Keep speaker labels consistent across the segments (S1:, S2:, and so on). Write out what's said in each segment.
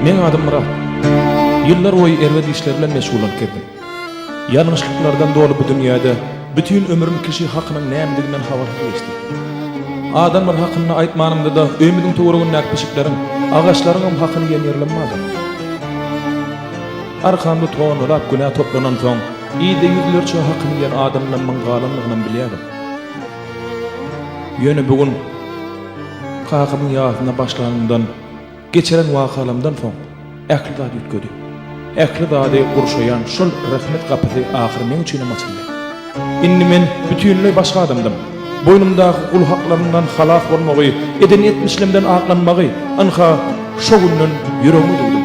S1: Meň adym Myrat. Ýyllar boýy erbet işler bilen meşgullanyp gezdim. Ýalňyşlyklardan doly bu dünýäde bütin ömrüm kişi hakynyň nämediginden habarsyz geçdi. Adamlar hakynda aýtmanymda-da öýümiziň töweregindäki pişikleriň, agaçlaryňam hakyny iýen ýerlerim bardyr. Arkamda tonnalap günä toplanansoň, yzda ýüzlerçe hakyny iýen adamlamyň galandygynam bilýärdim. Ýöne bu gün kakamyň ýasyna başlanymdan, geçiren wakalarymdan soň ähli zat üýtgedi. Ähli zady gurşaýan şol rehmet gapysy ahyry meň üçinem açyldy. Indi men bütinleý başga adamdym. Boýnumdaky gul haklarymdan halas bolmagy, eden etmişlemden aklanmagy, ynha, şo günden ýüregime düwdüm.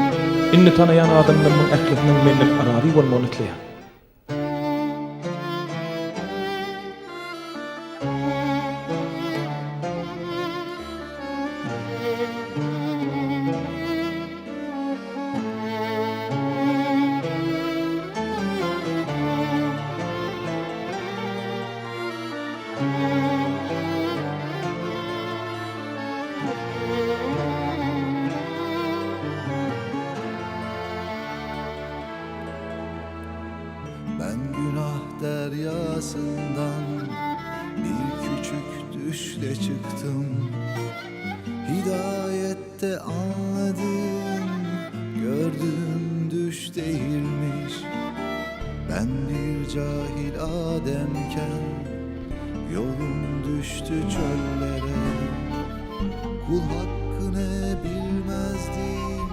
S1: Indi tanaýan adamlarymyň ählisiniň menden razy bolmagyny isleýän.
S2: Ben günah deryasından bir küçük düşle çıktım. Hidayette anladım, gördüm düş değilmiş. Ben bir cahil ademken yolum düştü çöllere. Kul hakkını bilmezdim,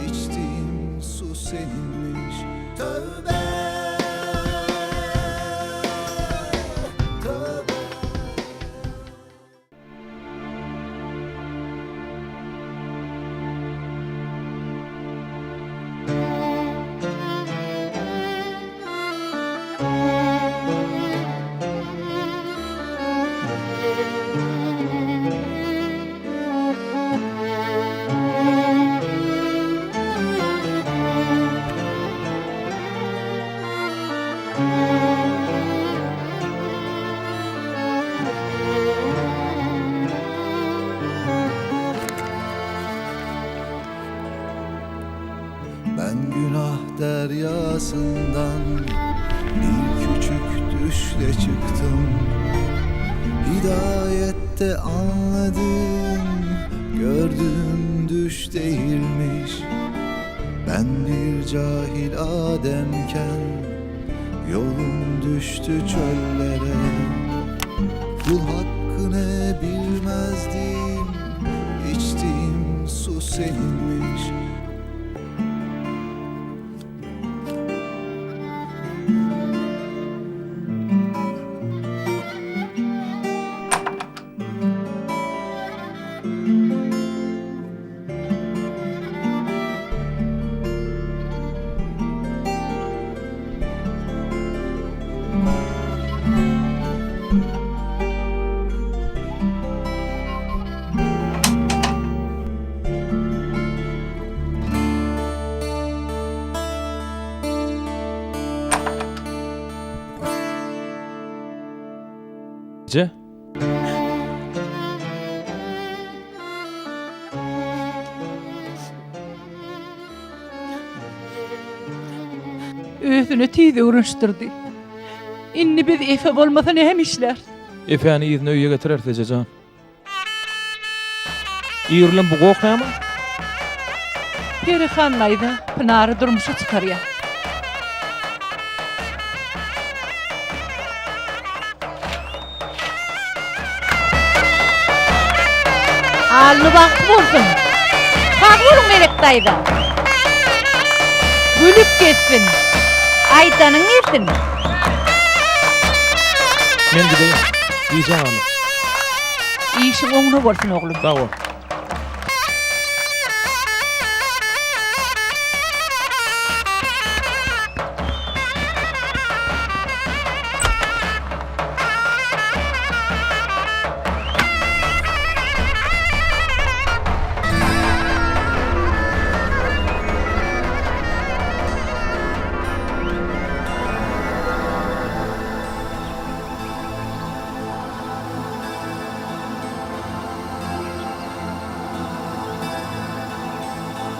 S2: içtiğim su seninmiş. Tövbe, tövbe. Ben günah deryasından bir küçük düşle çıktım. Hidayette anladım, gördüm düş değilmiş. Ben bir cahil ademken yolum düştü çöllere. Kul hakkını bilmezdim, içtiğim su seninmiş.
S1: Eje.
S3: Özüne tiz öwrenişdirdi. Indi biz Efe bolmasa näme işläris?
S1: Efäni yzyna öýe getireris ejejan. Irilen bu goh näme?
S3: Perihan daýza Pynary durmuşa çykarýar. Alny bagtly bolsun. Sag boluň Melek daýza. Gülüp gezsin. Aýdanyň gelsin.
S1: Men gideýin. Gijä galdyk.
S3: Işiň oňuna bolsun oglum.
S1: Sag bol.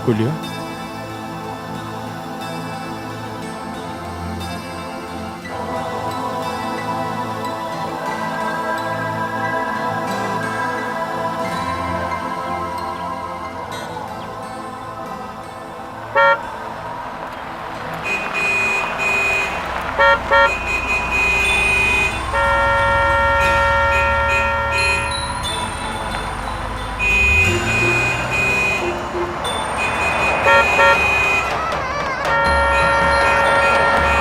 S1: Hülýa?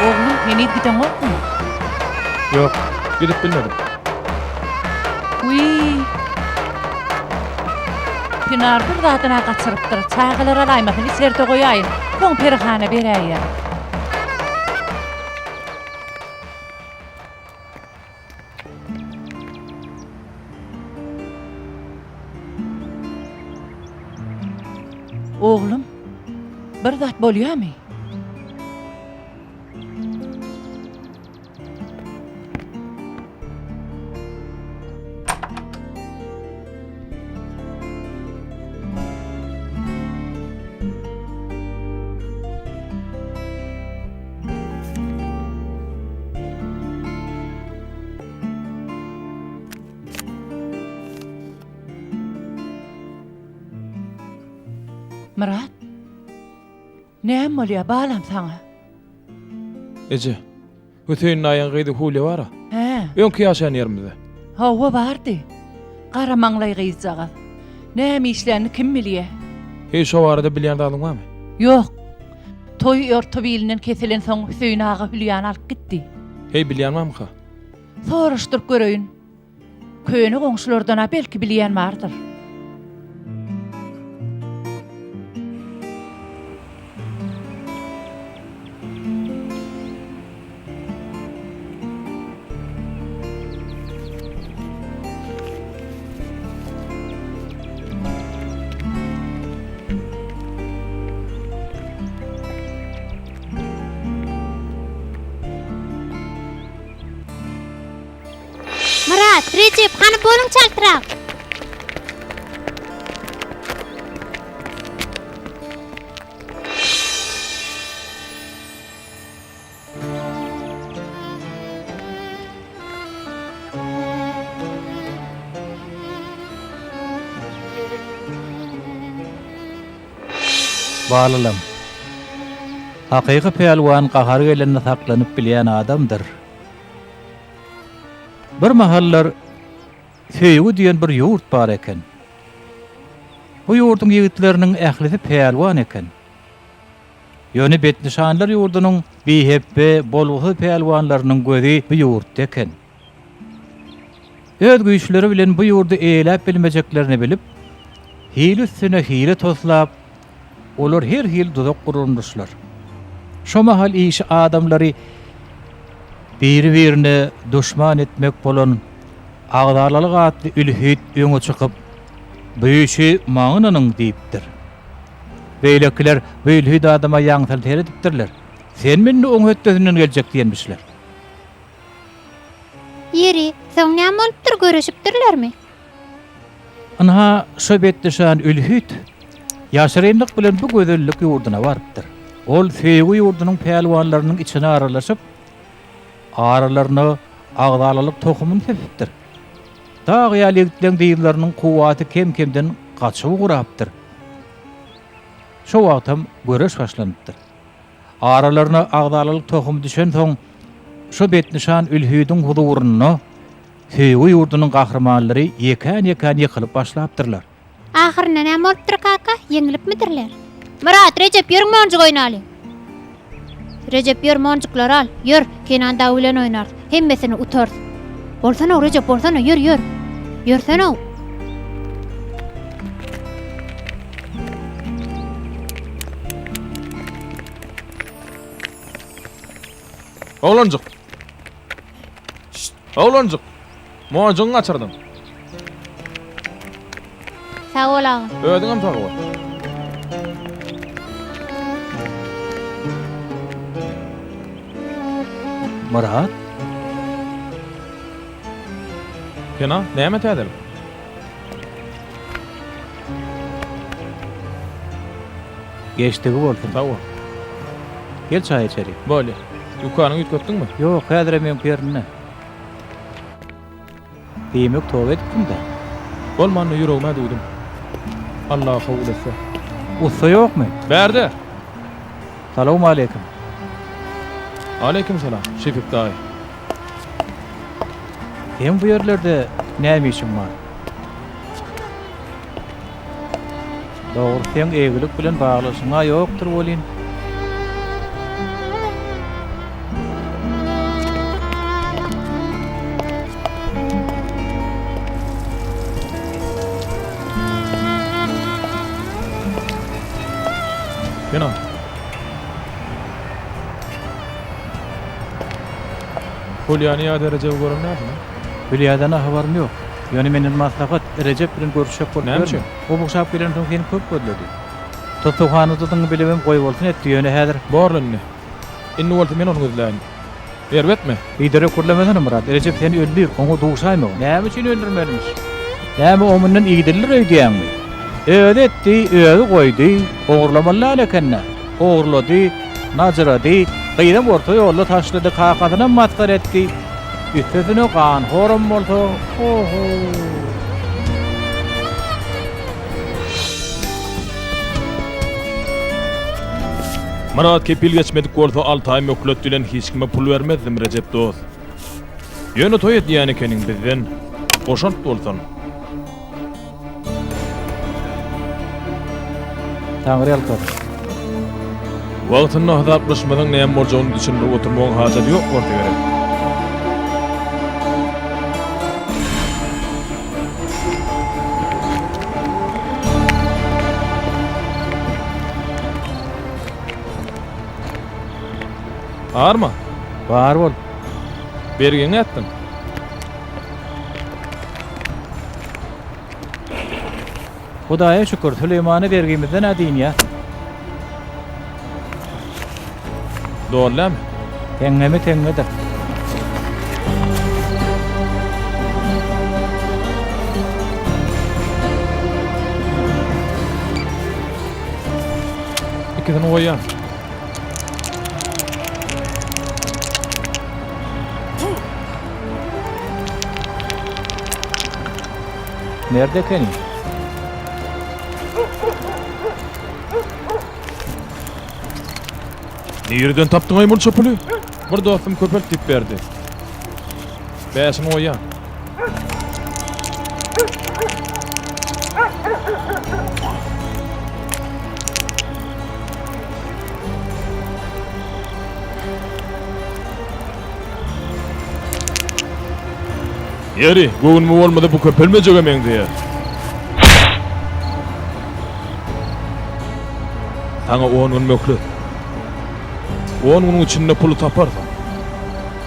S3: Oglum, heniz gideňokmy?
S1: Ýok, gidip bilmedim.
S3: Wiý. Pinar bir zadyna gaçyrypdyr. Çagalar alaýmasyn, içerde goýaýyn. Soň Perihana beräýer. Oglum, bir zat bolýamy? Myrat, näme bolýar balam saňa?
S1: Eje, Hüseýin daýyň gyzy Hulýa bar-a.
S3: Hä.
S1: Öňki ýaşaýan ýerimizde.
S3: Hawa, bardy. Gara maňlaý gyzjagaz. Näme işlänini kim bilýä.
S1: Heý, şo barada bilýän zadyň barmy?
S3: Ýok. Toý orta bilinden kesilensoň Hüseýin aga Hülýany alyp gitdi.
S1: Heý, bilýän barmyka?
S3: Soraşdyryp göreýin. Köne goňşulardan-a belki bilýän bardyr.
S4: Myrat, Rejep, hany boluň çaltrak!
S5: Balalam, hakyky pälwan gahary gelende saklanyp bilýän adamdyr. Bir mahallar Söýgi diýen bir ýurt bar eken. Bu ýurduň ýigitleriniň ählisi pälwan eken. Ýöne betnyşanlar ýurdunyň bihepbe, bolgusyz pälwanlarynyň gözi bu ýurtda eken. Öz güýçleri bilen bu ýurdy eýeläp bilmejeklerini bilip, hile üstüne hile toslap, olar her hili duzak gurunmyşlar. Şo mahal işi adamlary biri-birine duşman etmek bolan Agzalalyk atly ülhit öňe çykyp, Bu işi maňa ynanyň diýipdir. Beýlekiler bu ülhit adama ýaňsyly seredipdirler. Senmi indi oň hötdesinden geljek diýenmişler.
S4: Ýeri, soň näme bolupdyr, göreşipdirlermi?
S5: Ynha, şo betnyşan ülhit ýaşyrynlyk bilen bu gözellik ýurduna barypdyr. Ol söýgi ýurdunyň pälwanlarynyň içine aralaşyp, aralaryna agzalalyk tohumyny sepipdir. Dag ýaly ýigitleň dyzlarynyň kuwwaty kem-kemden gaçyp ugrapdyr. Şo wagtam göreş başlanypdyr. Aralaryna agzalalyk tohumy düşensoň, şo betnyşan ülhüdiň huzurynda söýgi ýurdunyň gahrymanlary ýekän-ýekän ýykylyp başlapdyrlar.
S4: Ahyrynda näme bolupdyr kaka, ýeňilipmidirler? Myrat, Rejep ýörüň monjuk oýnalyň. Rejep ýör monjuklary al, ýör, Kenan dagy bilen oýnarys, hemmesini utarys. Bolsana-ow Rejep bolsana, ýör, ýör. Ýörsene-ow.
S1: Oglanjyk! Şşt, oglanjyk! Monjugyňy gaçyrdyň.
S4: Sag bol aga.
S1: Özüňem sag bol.
S5: Myrat?
S1: Kenan, näme täzelik?
S5: Geçdigi bolsun.
S1: Sag bol.
S5: Gel çaý içeli.
S1: Bolýa. Dükanyňy üýtgetdiňmi?
S5: Ýok, häzirem öňki ýerinde. Diýmek toba edipsiň-dä.
S1: Bolmanda ýüregime düwdüm. Alla kabul etse.
S5: Ussa ýokmy?
S1: Bärde!
S5: Salowmaleýkim.
S1: Aleýkim salam, Şefik daýy.
S5: Seň bu ýerlerde näme işiň bar? Dogrusy seň egilik bilen baglaşygyň-a ýokdur welin.
S1: Kenan. Hülýany ýa-da Rejebi gören dälsiň-a?
S5: Hülýadan-a habarym ýok. Ýöne menden maslahat, Rejep bilen görüşjek bolup
S1: Näme üçin?
S5: ýörme. O bugşap gelensoň seni köp gözledi. Tussaghanadydygyňy bilibem goýbolsun etdi, ýöne häzir.
S1: Borly indi. Indi bolsa men ony gözläýin. Erbetmi?
S5: Biderek gürlemesene, Myrat. Rejep seni öldür, oňa duşaýmagyn. Näme üçin öldürmelimiş? Näme, o mundan igdilidir öýdýäňmi? Özi etdi, özi goýdy. Ogurlamaly däl eken-dä. Ogurlady, najyrady, gyzam orta ýolda taşlady, kakasynam masgara etdi. Üstesine ganhoram bolsa, o-ho!
S1: Myrat kepil geçmedik bolsa alty aý möhlet bilen hiç kime pul bermezdim Rejep dost. Ýöne toý edýän ekeniň bizden goşant bolsun.
S5: Taňry ýalkasyn.
S1: Wagtynda hasaplaşmasaň näme boljagyny düşündirip oturmagyň hajaty ýok bolsa gerek. Arma.
S5: Bar bol.
S1: Bergiňi nätdiň?
S5: Hudaýa şükür, Süleýmana bergimizden-ä dynýas.
S1: Doly dälmi?
S5: Teňňemi teňňedir.
S1: Ikisini goýýan.
S5: Nerde ekeni?
S1: Nireden tapdyňaý munça puly? Bir dostum köpelt diýip berdi. Bäşini goýýan. Ýeri, göwnüme bolmasa bu köpelmejege meňzeýär. Saňa on gün möhlet. On günüň içinde puly taparsyň.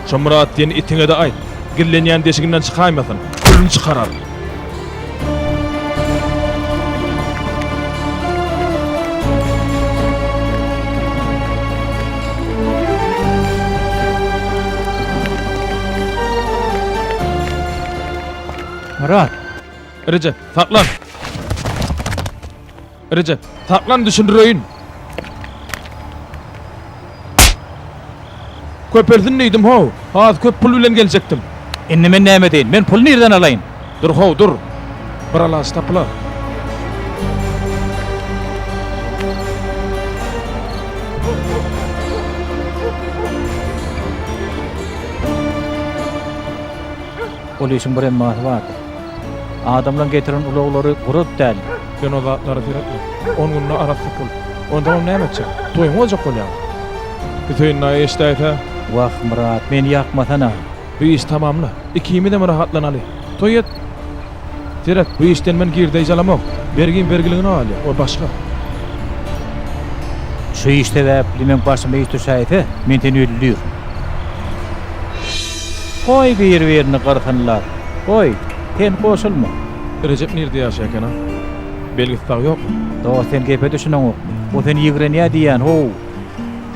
S1: Şo Myrat diýen itiňe-de aýt, gizlenýän deşiginden çykaýmasyn, külüni çykararyn.
S5: Myrat!
S1: Rejep, saklan! Rejep, saklan düşündireýin! Köpelsin diýdim how, has köp pul bilen geljekdim.
S5: Indi men näme edeýin? Men puly nirden alaýyn?
S1: Dur how, dur. Bir alaç tapylar.
S5: Ol işiň bir emmasy bardyr. Adamlaň getiren ulaglary gurat däl.
S1: Sen o zatlara seretme. On günde arassa pul. Onsoňam näme etjek? Toýuňy bozjak bolýaňmy? Hüseýin daýy eşidäýse.
S5: Wah, Myrat, meni ýakmasana.
S1: Bu iş tamamla. Ikimizem rahatlanaly. Toý et. Seret, bu işden men girdeýji alamok. Bergim bergiligine galýar. O başga.
S5: Şu iş sebäpli meň başyma iş düşäýse, men seni öldüririn. Goý bir-birini gyrsynlar. Goý, sen goşulma.
S1: Rejep nirde ýaşaýar eken-a? Belgisi dagy ýokmy?
S5: Dost, sen gepe düşüneňokmy? O seni ýigrenýär diýýän, how!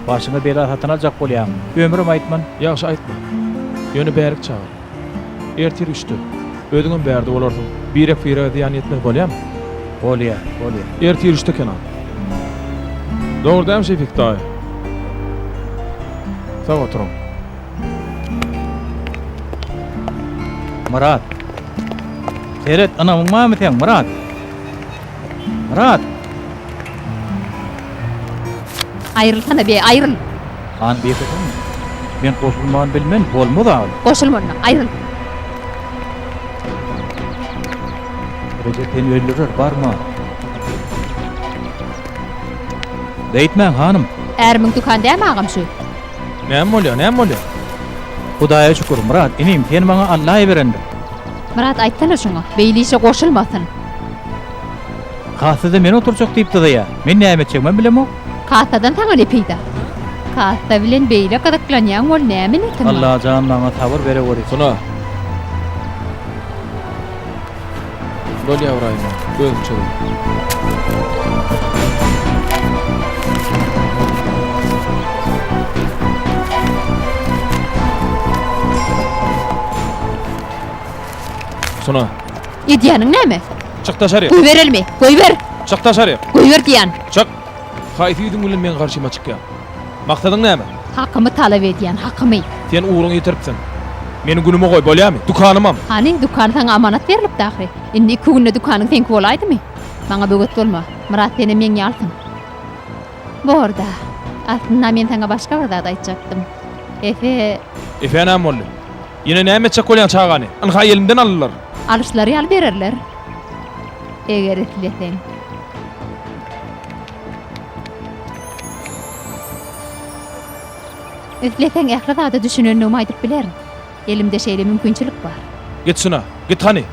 S5: Başyňa bela satyn aljak bolýaň. Ömrüm aýtman.
S1: Ýagşy aýtma. Ýöne bärik çagyr. Ertir üçde. Özüňem bärde bolarsyň. Birek-birege zyýan ýetmez, bolýamy?
S5: Bolýar, bolýar.
S1: Ertir üçde Kenan. Dogry dämi Şefik daýy? Sag oturyň.
S5: Myrat. Seret, ynamyň barmy seň, Myrat? Myrat!
S6: Aýrylsana be, aýryl!
S5: Han beýtesin. Men goşulman bilmen, bolmaz aly.
S6: Goşulma onda, aýryl!
S5: Rejep seni öldürer, barma. Beýtmäň, hanym.
S6: Ärimiň dükany dämi agam şu?
S1: Näme bolýar, näme bolýar?
S5: Hudaýa şükür, Myrat, inim, seni maňa Alla iberendir.
S6: Myrat, aýtsana şuňa, beýle işe goşulmasyn.
S5: Kassada men oturjak diýip dyzaýar. Men näme etjegimem bilemok.
S6: Kassadan saňa ne peýda? Kassa bilen beýle gyzyklanýaň ol näme netiň bar?
S5: Allajan maňa sabyr bereweri.
S1: Sona. Bolýa Ybraýym aga, özüm çözeýin. Sona.
S6: Edýäniň näme?
S1: Çyk daşaryk.
S6: Goýber elimi, goýber!
S1: Çyk daşaryk.
S6: Goýber diýýän.
S1: Çyk! Haýsy ýüzüň bilen meň garşyma çykýaň? Maksadyň näme?
S6: Hakymy talap edýän, hakymy.
S1: Sen ugruňy ýitiripsiň. Meni günüme goý, bolýamy? Dükanymam.
S6: Hany, dükan saňa amanat berlipdi ahyry. Indi iki günde dükanyň seňki bolaýdymy? Maňa böwet bolma. Myrat senem meň ýalysyň. Bor-da. Aslynda men saňa başga bir zat aýtjakdym. Efe.
S1: Efe näme boldy? Ýene näme etjek bolýaň çagany? Ynha elimden aldylar.
S6: Alyşlary ýaly bererler. Eger isleseň. Isleseň ähli zada düşünendigimi aýdyp bilerin. Elimde şeýle mümkinçilik bar.
S1: Git şuna, git hany.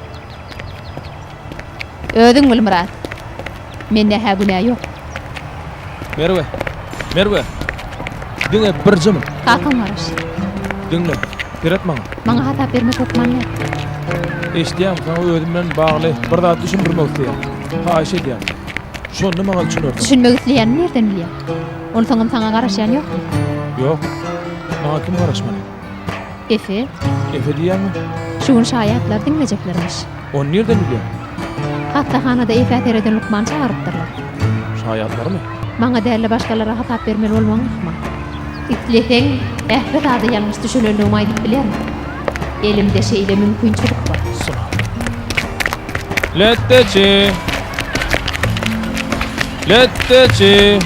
S6: Özüň bil Myrat. Mende-hä günä ýok.
S1: Merwe, Merwe. Diňe birje mün.
S6: Kakaň garaş.
S1: Diňle, seret maňa.
S6: Maňa hasap bermek hökman däl.
S1: Eşidýäňmi, saňa özüm bilen bagly bir zat düşündirmek isleýän. Haýyş edýän. Şonda maňa düşünersiň.
S6: Düşünmek isleýänimi nirden bilýäň? Onsoňam saňa garaşýan ýokmy?
S1: Ýok. Maňa kim garaşmaly?
S6: Efe.
S1: Efe diýýäňmi?
S6: Şu gün şaýatlary diňlejeklermiş.
S1: Ony nirden bilýäň?
S6: Hassahanada Efä sereden lukman çagyrypdyrlar.
S1: Şaýatlarymy?
S6: Maňa däl-de başgalara hasap bermeli bolmagyň ahmal. Isleseň, ähli zada ýalňyş düşünendigimi aýdyp bilerin. Elimde şeýle mümkinçilik bar.
S1: Suna. Letdeçi! Letdeçi!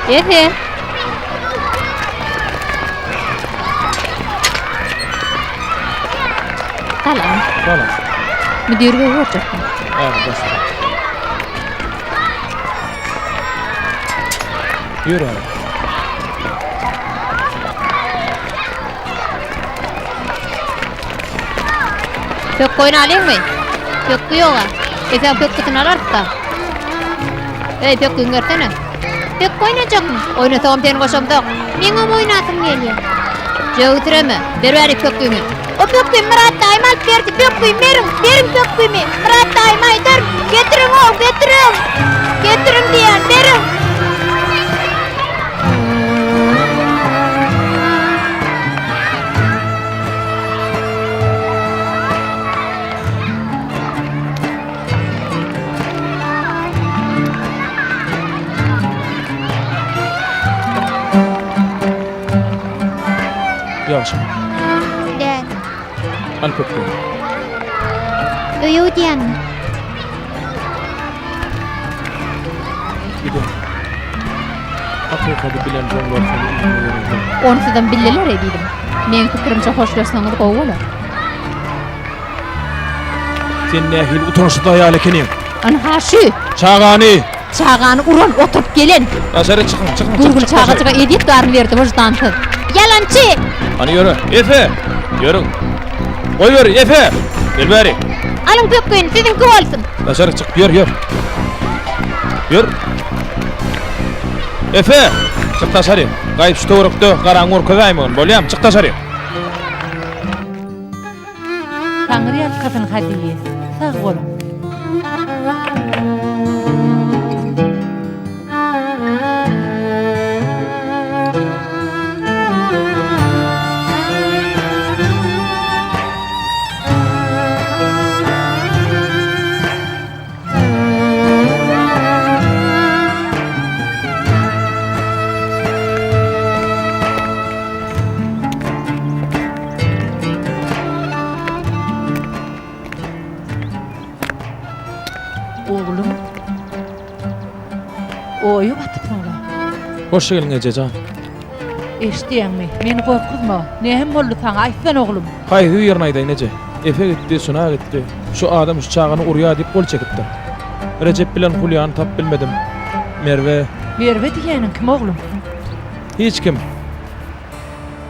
S6: Ehe. Salam.
S1: Salam.
S6: Müdir bey görjekdim.
S1: Äri başla. Ýör äri.
S4: Pökgi oýnalyňmy? Pökgi ýoga. Eseň pökgüsini alarys-da. Eý, pökgiňi bersene. Pökgi oýnajakmy? Oýnasagam seni goşamzok. Meňem oýnasym gelýär. Jöwsüreme, ber bäri pökgiňi. O pökgimi Myrat daýym alyp berdi. Pökgimi beriň, beriň pökgimi. Myrat daýyma aýdaryn. Getiriň-ow, getiriň. Getiriň diýýän, beriň.
S1: Ýagşy.
S4: Däl.
S1: Al köpri.
S4: Öýe gidýänmi?
S1: Gidin. Hakykaty bilen soňlar seni yzyna bererler.
S6: Onsuzam bildiler ezizim. Meň pikirimçe hoşlaşsaňyz gowy bolar.
S1: Sen nähili utançsyz aýal ekeniň.
S6: Ynha şu!
S1: Çagany!
S6: Çagany uran, oturyp gelen!
S1: Daşary çykyň, çykyň, çyk,
S6: Görgüli
S1: çyk daşary.
S6: çagajyga ezýet daryny berdi wyždansyz.
S4: Ýalançy!
S1: Hany ýöre, Efe! Ýörüň. Goýber, Efe! Gel bäri.
S4: Alyň pökgini, siziňki bolsun!
S1: Daşary çyk, ýör, ýör. Ýör. Efe! Çyk daşary. Gaýyp şu töwerekde garaňy görkezäýmegin, bolýamy? Çyk daşary.
S3: Taňry ýalkasyn Hadiýe. Sag boluň. Oglum. Oýa batypsyň-la.
S1: Hoş geldiň eje jan.
S3: Eşidýäňmi? Meni gorkuzma. Näme boldy saňa, aýtsana oglum.
S1: Haýsy birini aýdaýyn eje? Efe gitdi, Suna gitdi. Şu adam şu çagany urýar diýip gol çekipdir. Rejep bilen Hulýany tapyp bilmedim. Merwe.
S3: Merwe diýýäniň kim oglum?
S1: Hiç kim.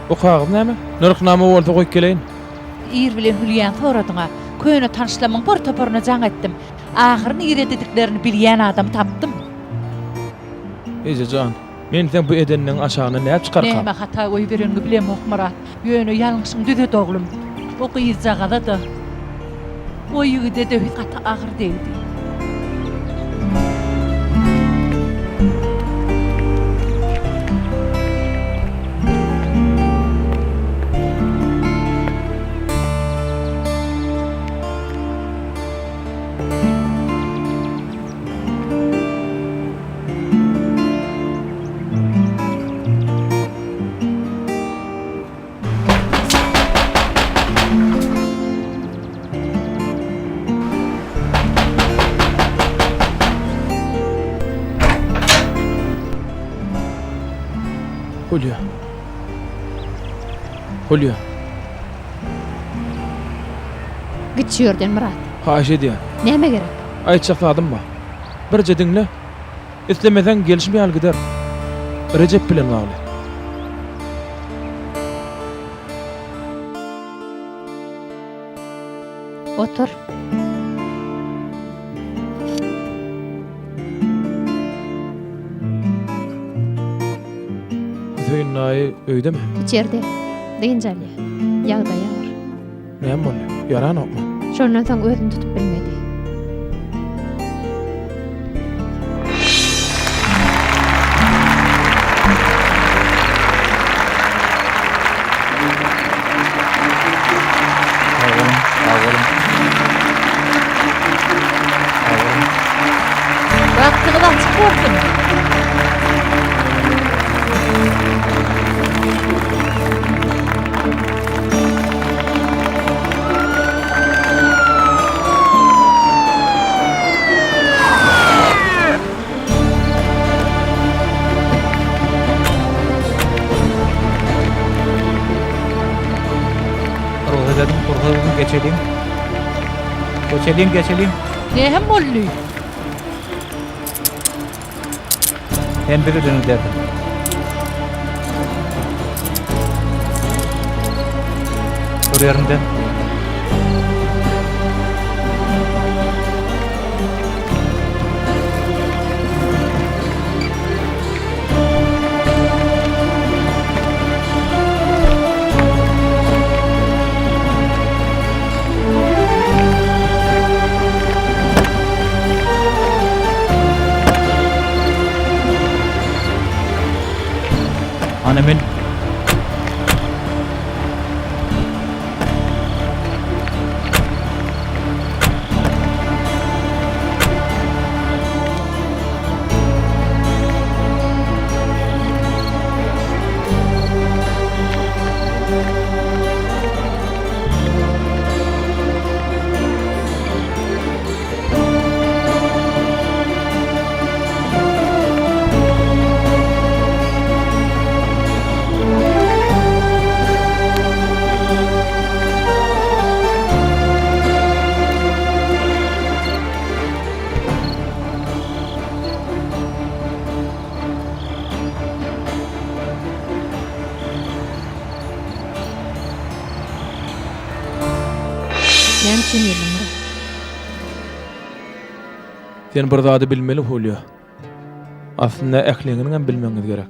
S1: Bu kagyz näme? Nyrhnama bolsa goýup geleýin.
S3: Ir bilen Hülýany soradyň-a. Köne tanyşlarymyň bir toparyna jaň etdim. Ahyry niredediklerini bilýän adamy tapdym.
S1: Eje jan, men seň bu edenleň aşagyndan nädip çykarkam?
S3: Näme hata goýbereniňi bilemok, Myrat. Ýöne ýalňyşyňy düzet, oglum. O gyzjagaza-da, o ýigide-de gaty agyr degdi.
S1: Hulýa. Hulýa.
S6: Git şu ýerden, Myrat.
S1: Haýyş edýän.
S6: Näme gerek?
S1: Aýtjak zadym bar. Birje diňle. Islemeseň gelşim ýaly gider. Rejep bilen bagly.
S6: Otur.
S1: Hüseýin daýy öýdemi?
S6: Içerde. Dynç alýar. Ýagdaýy agyr.
S1: Näme boldy? Ýaranokmy?
S6: Şondan soň özüni tutup bilmedi.
S5: Sag boluň, sag boluň. Sag boluň.
S3: Bagtyňyz açyk bolsun!
S5: Rugsat ediň, rugsat ediň, geçeliň. Geçeliň, geçeliň.
S3: Näme boldy?
S5: Sen biz bilen gidersiň. Dur ýeriňde. Ana men
S6: Näme üçin geldiň, Myrat?
S1: Sen bir zady bilmeli, Hulýa. Aslynda ähliňiziňem bilmegiňiz gerek.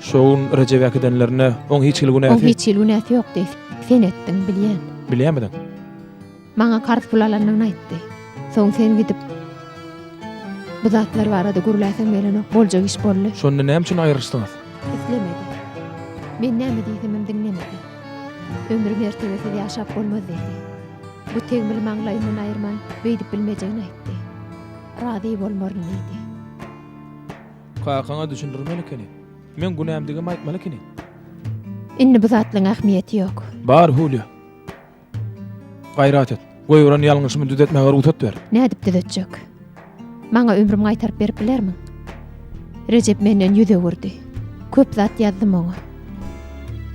S1: Şo gün Rejebi äkidenlerinde oň hiç hili
S6: Oň
S1: günäsi.
S6: hiç hili günäsi ýokdy. Sen etdiň, bilýän.
S1: Bilýärmidiň?
S6: Maňa karz pul alanyny aýtdy. Soň sen gidip bu zatlar barada gürläsem gelenok, boljak iş boldy.
S1: Şonda näme üçin aýrylyşdyňyz?
S6: Islemedi. Men näme diýsemem diňlemedi. Ömri mertebesiz ýaşap bolmaz diýdi. Bu tegmili maňlaýyndan aýyrman beýdip bilmejegini aýtdy. Razy bolmaryn diýdi.
S1: Kakaňa düşündirmeli ekeni. Meň günämdigem aýtmaly ekeni.
S6: Indi bu zatlaryň ähmiýeti ýok.
S1: Bar, Hulýa. Gaýrat et. Goýberen ýalňyşymy düzetmäge rugsat ber.
S6: Nädip düzetjek? Maňa ömrümi gaýtaryp berip bilermiň? Rejep menden ýüz öwürdi. Köp zat ýazdym oňa.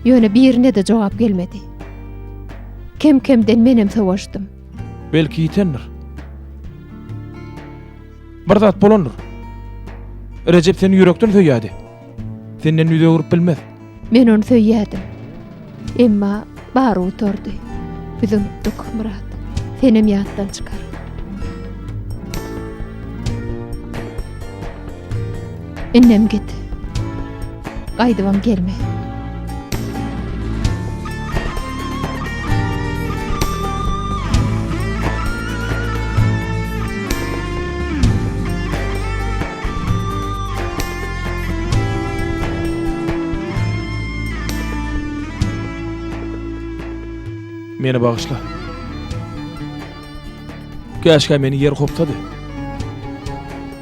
S6: Ýöne birine-de jogap gelmedi. Kem-kemden menem sowaşdym.
S1: Belki ýitendir. Bir zat bolandyr. Rejep seni ýürekden söýýärdi. Senden ýüz öwrüp bilmez.
S6: Men ony söýýärdim. Emma bary gutardy. Biz unutdyk, Myrat. Senem ýatdan çykar. Indem git. Gaýdybam gelme.
S1: Meni bagyşla. Käşgä meni ýer gopsady.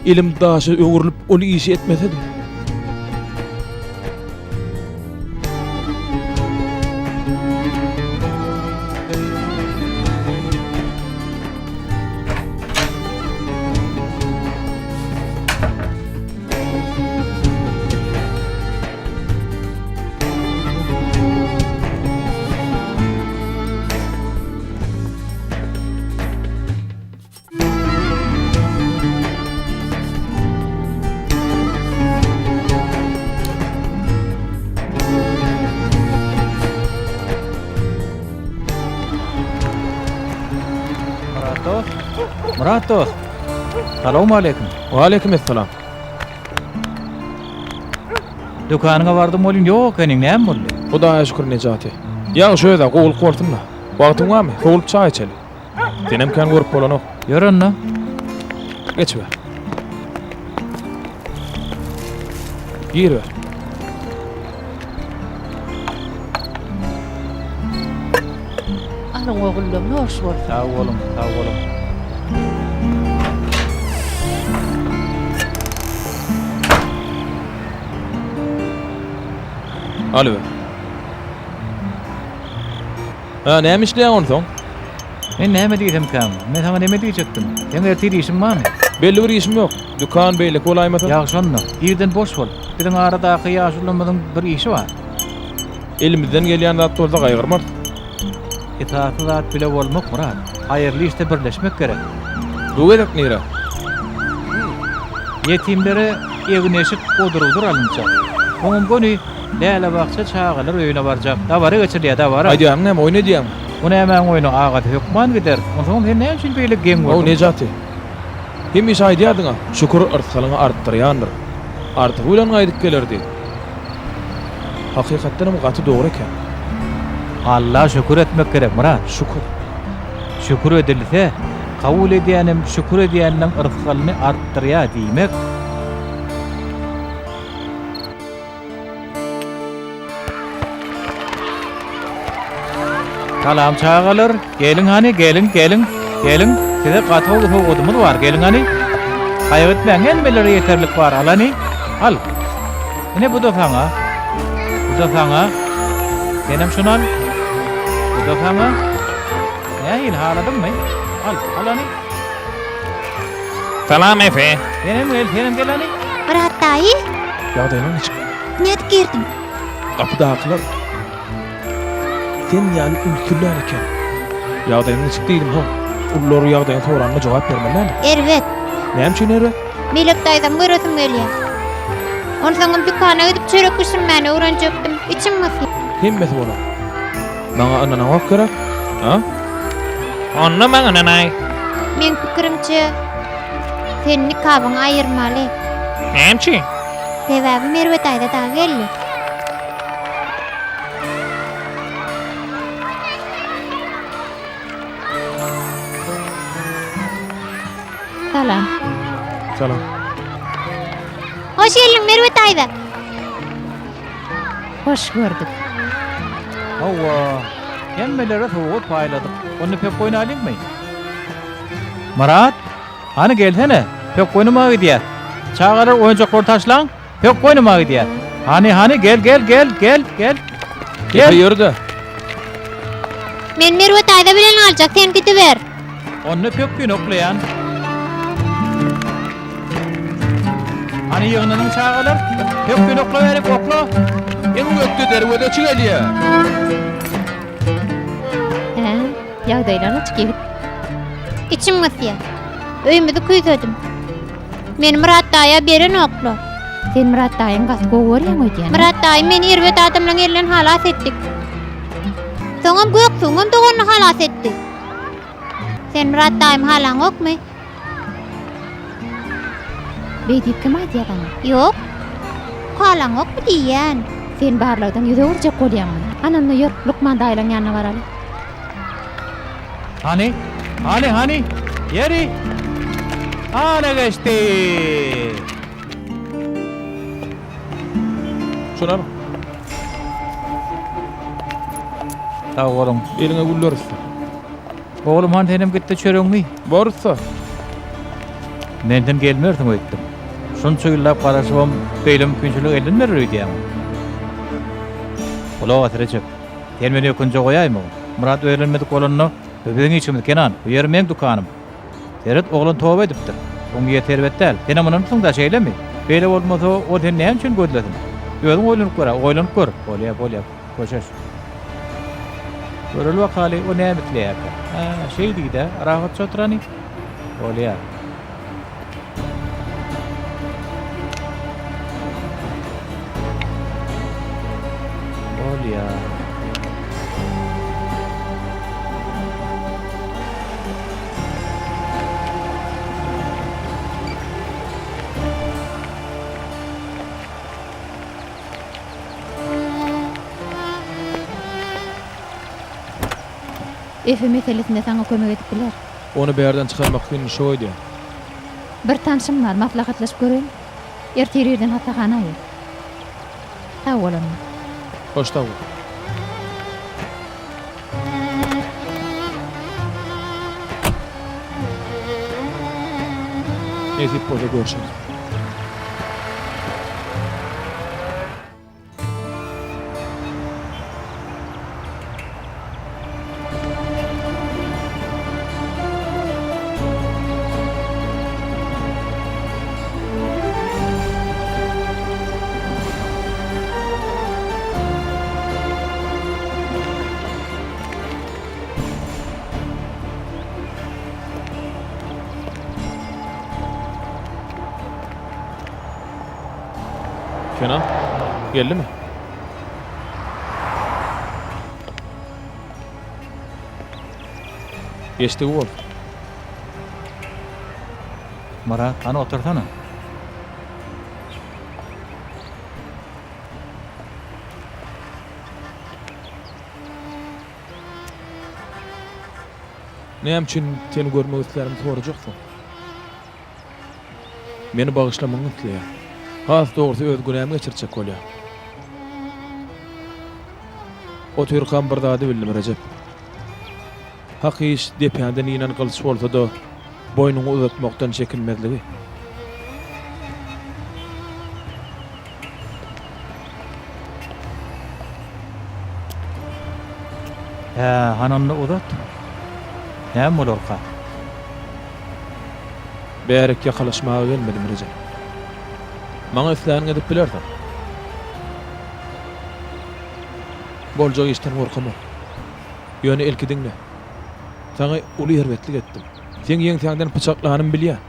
S1: Elim daşa öwrülip ol işi etmesedim.
S5: Myrat dost. Myrat dost. Salowmaleýkim.
S1: Waleýkim essalam.
S5: Dükanyňa bardym welin ýok ekeniň, näme boldy?
S1: Hudaýa şükür Nejati. Ýagşy öz-ä gowulyk bolsun-da. Wagtyň barmy? Sowulyp çaý içeli. Senem kän görüp bolanok.
S5: Ýör onda.
S1: Geçiber. Giriber.
S3: Alyň ogullam, noş bolsun.
S5: Sag boluň, sag boluň.
S1: Alyber. Ha, näme işleýäň onsoň?
S5: Men näme diýsemkäm? Men saňa neme diýjekdim? Seň ertir işiň barmy?
S1: Belli bir işim ýok. Dükan beýleki bolaýmasa.
S5: Ýagşy onda. Irden boş bol. Biziň aradaky ýaşulymyzyň bir işi bar.
S1: Elimizden gelýän zat bolsa gaýgyrmarys.
S5: Esasy zat bile bolmak, Myrat. Haýyrly işde birleşmek gerek.
S1: Bu gezek nirä?
S5: Ýetimlere egin-eşik, odur-budur alynjak. Oňam göni Lälebagça çagalar öýüne barjak. Dabara geçirilýär, dabara.
S1: Aýdýanyň näme, oýun edýäňmi?
S5: Bu nämäň oýny, agasy hökman gideris. Onsoňam sen näme üçin beýle geň
S1: How,
S5: gördüň?
S1: Nejati. Hemişe aýdýardyň-a, şükür yrsgalyňy artdyrýandyr. Artygy bilen gaýdyp geler diýip. Hakykatdanam gaty dogry eken.
S5: Alla şükür etmek gerek, Myrat.
S1: Şükür.
S5: Şükür edilse, kabul edýänem şükür edýänleň yrsgalyny artdyrýar diýmek. Salam çagalar, geliň hany, geliň, geliň, geliň. Size gaty gowy sowgadymyz bar, geliň hany. Gaýgy etmäň, hemmelere ýeterlik bar, al hany, al. Ine bu-da saňa. Bu-da saňa. Senem şuny al. Bu-da saňa. Nähili, haladyňmy? Al, al hany.
S7: Salam Efe.
S5: Senem gel, senem gel hany.
S4: Myrat daýy.
S1: Ýagdaýlaň niçik?
S4: Nädip girdiň?
S1: Gapydakylar sen ýaly ümsürlän eken. Ýagdaýyň niçik diýdim ho. Ulular ýagdaýyňy soranda jogap bermeli dälmi?
S4: Erbet.
S1: Näme üçin erbet?
S4: Melek daýzamy göresim gelýär. Onsoňam dükana gidip çörek bişirmäni öwrenjekdim. Içim gysýar.
S1: Hemmesi bolar. Maňa ynanaňok gerek? A?
S7: Onda maňa ynanaý.
S4: Meň pikirimçe, sen nikabyňy aýyrmaly.
S7: Näme üçin?
S4: Sebäbi Merwe daýza dagy geldi.
S6: Salam.
S1: Salam.
S4: Hoş geldiň Merwe daýza.
S6: Hoş gördük.
S5: Hawa, hemmelere sowgat paýladyk. Onda pökgi oýnalyňmy? Myrat, hany gelsene, pökgi oýnamaga gidýäs. Çagalar oýunjaklary taşlaň, pökgi oýnamaga gidýäs. Hany, hany, gel, gel, gel, gel, gel. Gel.
S1: Efe ýör-de.
S4: Men Merwe daýza bilen galjak, sen gidiber.
S5: Onda pökgini oklaýan. Hany ýygnanyň çagalar? Pökgini oklaberik, okla.
S1: Iň ökde derwezeçi gelýär.
S6: Hä, ýagdaýlar niçik ýigit?
S4: Içim gysýar. Öýümizi küýsedim. Meni Myrat daýa berenoklar.
S6: Sen Myrat daýyňy gaty gowy görýäň öýdýän.
S4: Myrat daýy meni erbet adamlaryň elinden halas etdi. Soňam Göksuwyňam doganyny halas etdi. Sen Myrat daýymy halaňokmy?
S6: Beý diýip kim aýdýar saňa?
S4: Ýok. Halaňokmy diýýän.
S6: Sen barlagdan ýüz öwürjek bolýaňmy? Hany onda ýör, lukman daýylaň ýanyna baraly.
S5: Hany, hany, hany, ýeri! Ana geçdi!
S1: Şony alyň.
S5: Sag boluň.
S1: Eliňe güller ussa.
S5: Oglum han senem gitde çöregiňi iý.
S1: Bor ussa.
S5: Men sen gelmersiň öýtdüm. Şunça ýyllap garaşybam beýle mümkinçilik elden berer öýdýäňmi? Gulak as Rejep. Sen meni ökünje goýaýmagyn. Myrat öýlenmedik bolanda bu biziň işimiz Kenan. Bu ýer meň dükanym. Seret oglan toba edipdir. Oň niýeti erbet däl. Senem ynanypsyň-da şeýlemi? Beýle bolmasa ol seni näme üçin gözlesin? Özüň oýlanyp gör-ä, oýlanyp gör. Bolýa, bolýa. Köşeş. Göreli bakaly, o näme isleýärkä? Hä, şeý diý-dä, rahatça oturany. Bolýa. Bolýa.
S6: Efe meselesinde saňa kömek edip biler.
S1: Ony bärden çykarmak kynmyş öýdýän.
S6: Bir tanşym bar, maslahatlaşyp göreýin. Ertir irden hassahana gel. Sag bol onda.
S1: Hoş sag bol. Nesip bolsa görşeris. Kenan, geldimi? Geçdigi bolsun.
S5: Myrat, hany otursana.
S1: Näme üçin seni görmek islänimi sorajaksyň? Meni bagyşlamagyňy isleýän. Has dogrusy öz günämi geçirtjek bolýan. Otyrkam bir zady bildim, Rejep. Hak iş depäňden inen gylyç bolsa-da, boýnuňy uzatmakdan çekinmezligi.
S5: Hä, hany onda uzat. Näme bolarka?
S1: Bärik ýakalaşmaga gelmedim, Rejep. Maňa isläniňi edip bilersiň. Boljak işden gorkamok. Ýöne ilki diňle. Saňa uly erbetlik etdim. Seň ýeňsäňden pyçaklanymy bilýän.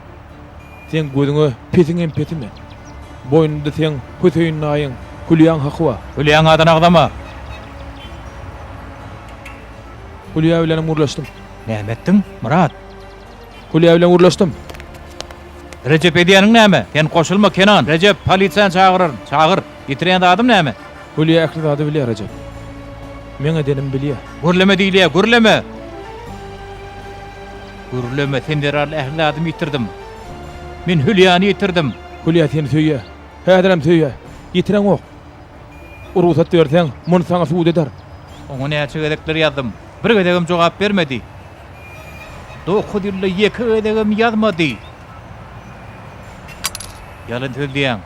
S1: Seň gözüňe pesiň hem pesi men. Boýnunda seň Hüseýin daýyň, Hülýaň haky bar.
S5: Hülýaň adyny agzama!
S1: Hülýa bilenem gürleşdim.
S5: Näme etdiň, Myrat?
S1: Hülýa bilen gürleşdim.
S5: Rejep edýäniň näme? Sen goşulma, Kenan! Rejep, polisiýany çagyraryn. Çagyr. Ýitirýän zadym näme?
S1: Hülýa ähli zady bilýär, Rejep. Meň edenimi bilýär.
S5: Gürleme diýilýär, gürleme! Gürleme, sen zerarly ähli zadymy ýitirdim. Men Hülýany ýitirdim.
S1: Hülýa seni söýýär. Häzirem söýýär. Ýitireňok. Rugsat berseň, muny saňa subut ederin.
S5: Oňa näçe gezekler ýazdym. Bir gezegem jogap bermedi. Dokuz ýylda ýeke gezegem ýazmady. Ýalan sözleýäň.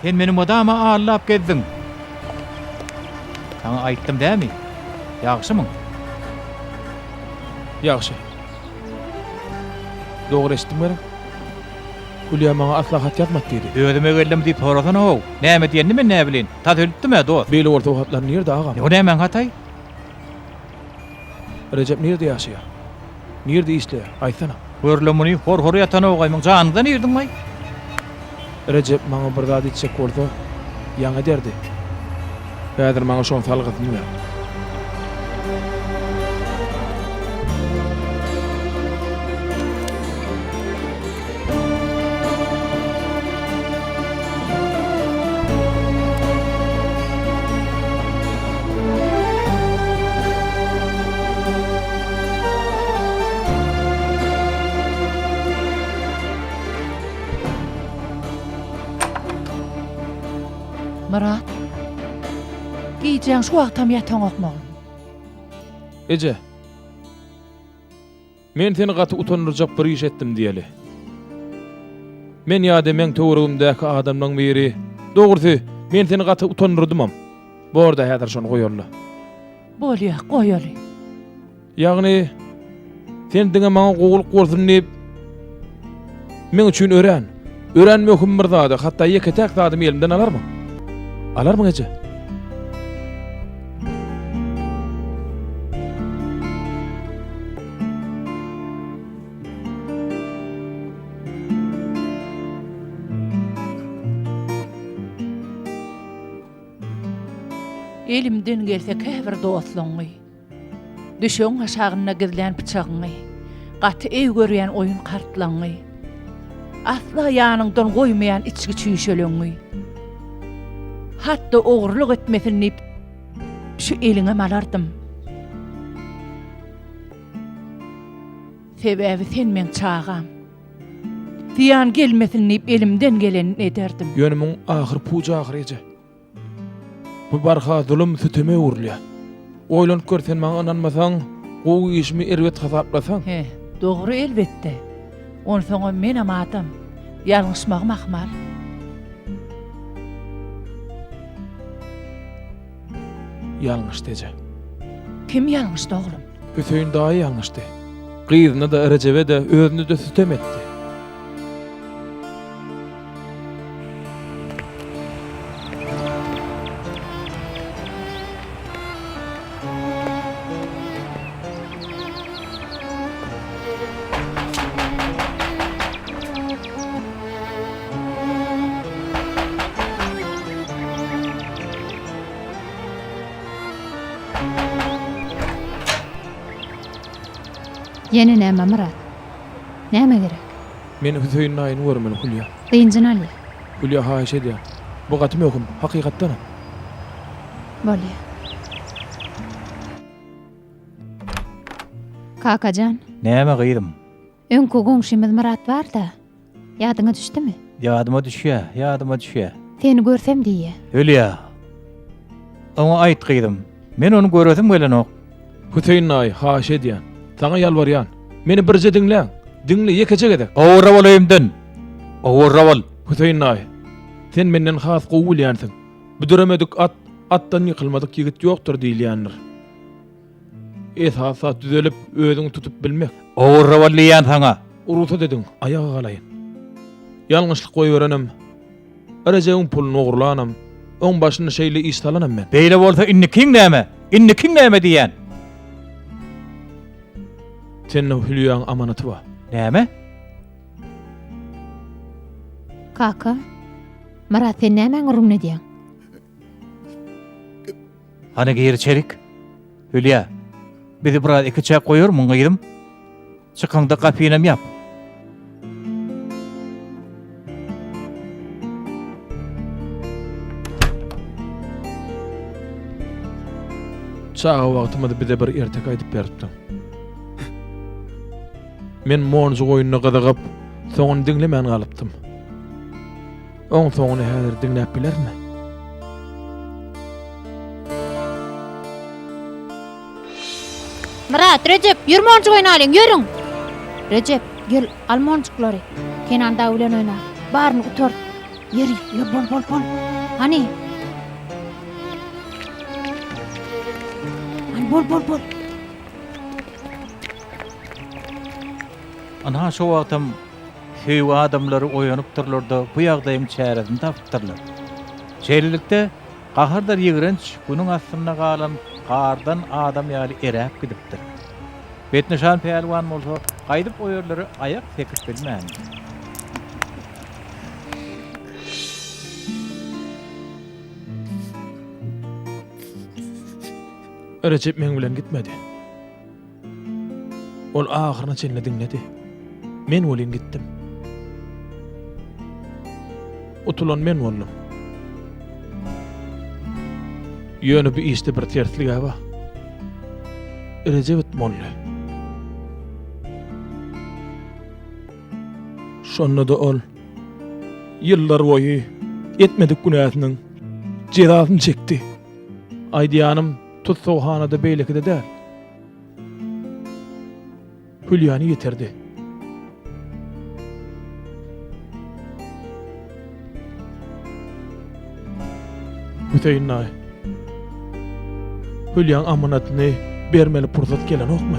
S5: Sen meni mydama aldap gezdiň. Saňa aýtdym dämi? Ýagşymyň?
S1: Ýagşy. Dogry eşitdim gerek? Hülýa maňa asla hat ýazmady diýdi.
S5: Özüme geldim diýip sorasana-how. Näme diýenini men näbileýin. Tas ölüpdim-ä, dost.
S1: Beýle bolsa o hatlar nirde, agam?
S5: O nämäň hataý?
S1: Rejep nirde ýaşaýar? Nirde işleýär? Aýtsana.
S5: Gör-le muny, hor-hor ýatan ogaýmyň janyňdan irdiň-aý.
S1: Rejep maňa bir zat etjek bolsa, ýaňy ederdi. Häzir maňa şoň salgysyny ber.
S3: Myrat, gijäň şu wagtam ýataňokmy oglum?
S1: Eje, men seni gaty utandyrjak bir iş etdim diýeli. Men ýa-da meň töweregimdäki adamlaň biri, dogrusy, men seni gaty utandyrdymam. Bor-da häzir şony goýaly-la.
S3: Bolýa, goýaly.
S1: Ýagny, sen diňe maňa gowulyk bolsun diýip, meň üçin örän, örän möhüm bir zady, hatda ýeke-täk zadymy elimden alarmyň? Alarmyň, eje?
S3: Elimden gelse käbir dostlaňňy, Düşegiň aşagynda gizlän pyçagyňy, Gaty eý görýän oýun kartlaňňy, Asla ýanyňdan goýmaýan içgi çüýşeleňňi, Hat-da ogurlyk etmesin diýip şu eliňem alardym. Sebäbi sen meň çagam. Zyýan gelmesin diýip elimden gelenini ederdim.
S1: Ýöne muň ahyry puç ahyry eje. Bu barha zulum süteme öwrülýär. Oýlanyp gör sen maňa ynanmasaň, gowy işimi erbet hasaplasaň.
S3: He, dogry elbetde. Onsoňam menem adam. Ýalňyşmagym ahmal.
S1: Ýalňyşdy eje.
S3: Kim ýalňyşdy oglum?
S1: Hüseýin daýy ýalňyşdy. Gyzyna-da, Rejebe-de, özüne-de sütem etdi.
S6: Ýene näme, Myrat? Näme gerek?
S1: Men Hüseýin daýyny görmeli, Hülýa.
S6: Dynjyny alýa.
S1: Hülýa, haýyş edýän. Bu gaty möhüm, hakykatdanam.
S6: Bolýa. Kaka jan.
S5: Näme, gyzym?
S6: Öňki goňşymyz Myrat bar-da. Ýadyňa düşdümi?
S5: Ýadyma düşýä, ýadyma düşýä.
S6: Seni görsem diýýä.
S5: Hülýa, oňa aýt gyzym, men ony göresim gelenok.
S1: Hüseýin daýy, haýyş edýän. Saňa ýalbarýan. Meni birje diňläň. Diňle, ýekeje gezek.
S5: Gowurra bol öýümden. Gowurra bol.
S1: Hüseýin daýy, sen menden has gowy bilýänsiň. Büdremedik at, atdan ýykylmadyk ýigit ýokdur diýilýändir. Esasy zat düzelip, özüňi tutup bilmek.
S5: Ogurra bol diýýän saňa.
S1: Rugsat ediň, aýaga galaýyn. Ýalňyşlyk goýberenem, Rejebiň puluny ogurlanam, oň başyna şeýle iş salanam men.
S5: Beýle bolsa indikiň näme? Indikiň näme diýýän?
S1: Sende Hülýaň amanaty bar.
S5: Näme?
S6: Kaka, Myrat sen nämäň gürrüňini edýäň?
S5: Hany gir içerik. Hülýa, bizi biraz ikiçäk goýarmyň gyzym? Çykaňda gapynam ýap.
S1: Çaga wagtymyz bize bir erteki aýdyp beripdiň. Men monjuk oýnuna gyzygyp, Soňuny diňlemän galypdym. Oň soňuny häzir diňläp bilerinmi?
S4: Myrat, Rejep, ýör monjuk oýnalyň, ýörüň! Rejep, gel, al monjuklary. Kenan dagy bilen oýna. Baryny utar. Ýeri, ýör, bol, bol, bol. Hany? Hany, bol, bol, bol.
S5: Ynha şo wagtam söýgi adamlary oýanypdyrlar-da bu ýagdaýyň çäresini tapypdyrlar. Şeýlelikde, gahardyr ýigrenç günüň astynda galan gardan adam ýaly eräp gidipdir. Betnyşan pälwan bolsa gaýdyp o ýerlere aýak sekip bilmändir.
S1: Rejep meň bilen gitmedi. Ol ahyryna çenli diňledi. Men welin gitdim. Utulan men boldum. Ýöne bu işde bir terslig-ä bar. Rejep utmalydy. Şonda-da ol ýyllar boýy etmedik günäsiniň jezasyny çekdi. Aýdýanym tussaghanada beýlekide däl. Hülýany ýitirdi. Hüseýin daýy. Hülýaň amanatyny bermeli pursat gelenokmy?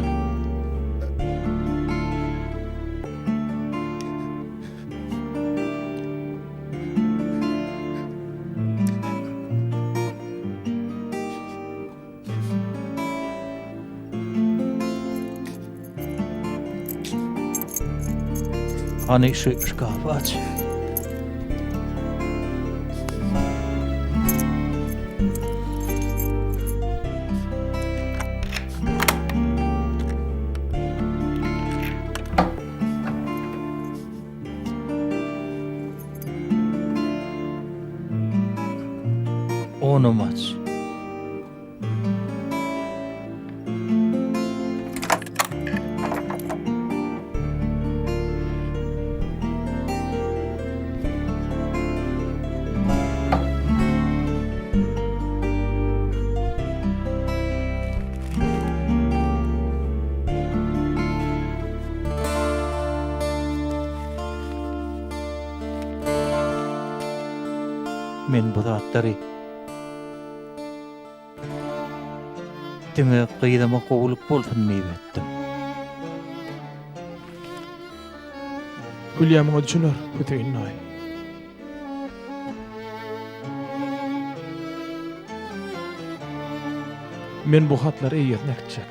S5: Hany şu şkafy aç. Onam aç. Men bu zatlary diňe gyzyma gowulyk bolsun diýip etdim.
S1: Hülýa muňa düşüner, Hüseýin daýy. Men bu hatlary eýesine äkitjek.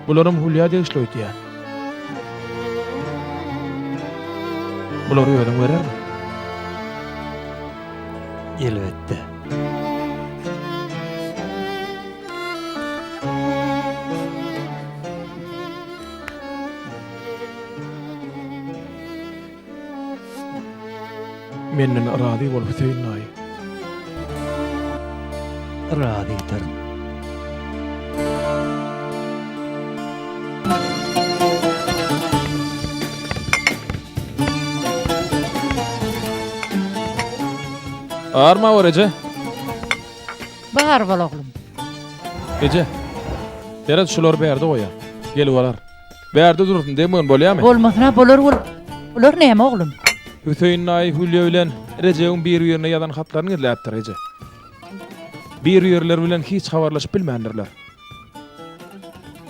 S1: Bularam Hülýa degişli öýdýän. Bulary özüň berermiň?
S5: Elbetde.
S1: Menden razy bol Hüseýin daýy.
S5: Razydyryn.
S1: Arma bor eje.
S3: Bar bol oglum.
S1: Eje. Seret şulary bärde goýar. Gelip alar. Bärde dursun degmegin bolýamy?
S3: Bolmasyna bolar bol. Bular näme oglum?
S1: Hüseýin daýy Hülýa bilen Rejebiň bir-birine ýazan hatlaryny gizläpdir eje. Bir-birleri bilen hiç habarlaşyp bilmändirler.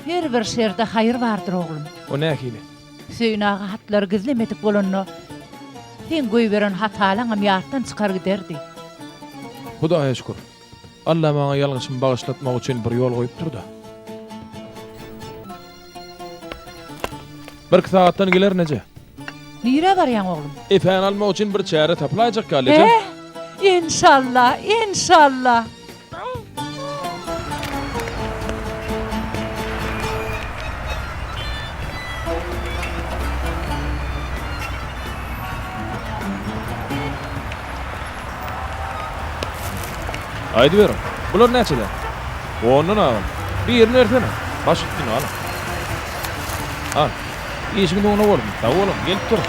S3: Her bir şerde haýyr bardyr oglum.
S1: O nähili?
S3: Hüseýin aga hatlary gizlemedik bolanda, seň goýberen hatalaňam ýatdan çykar giderdi.
S1: Hudaýa şükür. Alla maňa ýalňyşymy bagyşlatmak üçin bir ýol goýupdyr-da. Birki sagatdan gelerin eje.
S3: Nirä barýaň oglum?
S1: Epäni almak üçin bir çäre tapylaýjak ýaly eje.
S3: Hä? Enşalla, enşalla.
S1: Aýdyberiň, bular näçeden? Ondan agam. Birini bersene. Baş üstüne, alyň. Al. Işiňiz oňuna bolsun. Sag boluň, gelip duruň.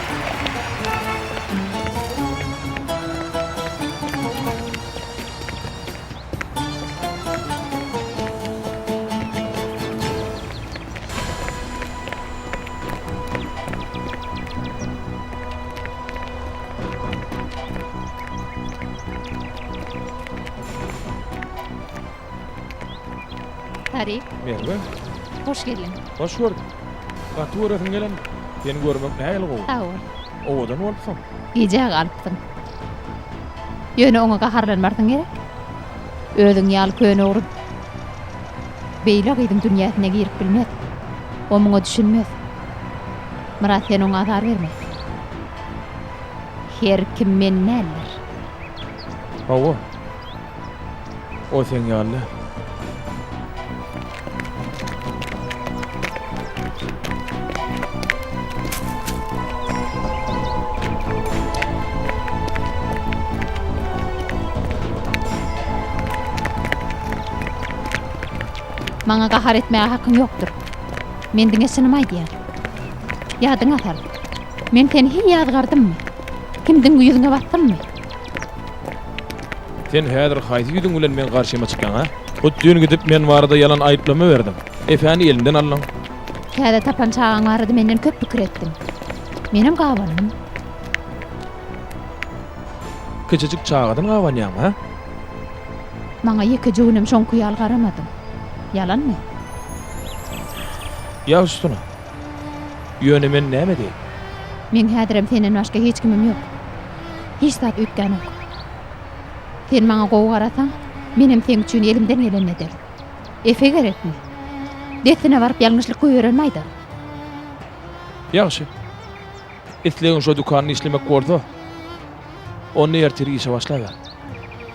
S6: Tarik.
S1: Merwe.
S6: Hoş geldiň.
S1: Hoş gördük. Gaty göresim gelen. Seni görmek nähili gowy.
S6: Sag bol.
S1: Owadan bolupsyň.
S6: Gijä galypsyň. Ýöne oňa gaharlanmarsyň gerek? Özüň ýaly köne ogry beýle gyzyň dünýäsine girip bilmez. O muňa düşünmez. Myrat sen oňa azar berme. Her kim men däldir.
S1: Hawa. O seň ýaly däl.
S6: Maňa gahar etmäge hakyň ýokdur. Men diňe çynymy aýdýan. Ýadyňa sal. Men seni hiý ýazgardymmy? Kimdiň ýüzüňe basdymmy?
S1: Sen häzir haýsy ýüzüň bilen meň garşyma çykýaň, a? Hut düýn gidip men barada ýalan aýyplama berdiň. Efäni elimden aldyň.
S6: Täze tapan çagaň barada menden köp pikir etdiň. Menem gabandym.
S1: Kiçijik çagadan gabanýaňmy, a?
S6: Maňa ýekeje günem şoňky ýaly garamadyň. Ýalanmy?
S1: Ýaz üstüne. Ýöne men näme edeýin?
S6: Meň häzirem senden başga hiç kimim ýok. Hiç zat üýtgänok. Sen maňa gowy garasaň, menem seň üçin elimden gelenini ederin. Efe gerekmi? Dessine baryp ýalňyşlyk goýberenimi aýdaryn.
S1: Ýagşy. Islegiň şo dükanda işlemek bolsa, onda ertir işe başlaber.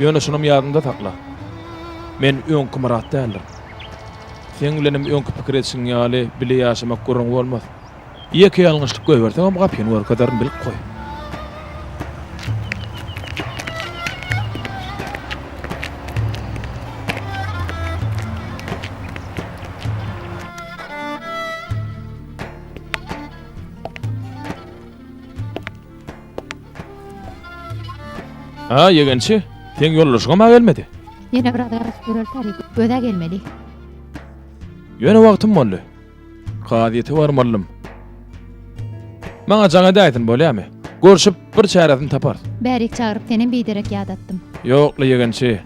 S1: Ýöne şunam ýadyňda sakla. Men öňki Myrat däldirin. Seň bilenem öňki pikir edişiň ýaly bile ýaşamak gürrüň bolmaz. Ýeke ýalňyşlyk goýberseňem gapyny görkezerin bilip goý. Ha, ýegençi, seň ýoldaşyňam-a gelmedi.
S6: Ýene biraz garaşyp göreli Tarik, öz-ä gelmeli.
S1: Ýöne wagtym boldy. Kazyýete barmalydym. Maňa jaň edäýsin, bolýamy? Görşüp, bir çäresini taparys.
S6: Bärik çagyryp senem biderek ýadatdym.
S1: Ýok-la ýegençi.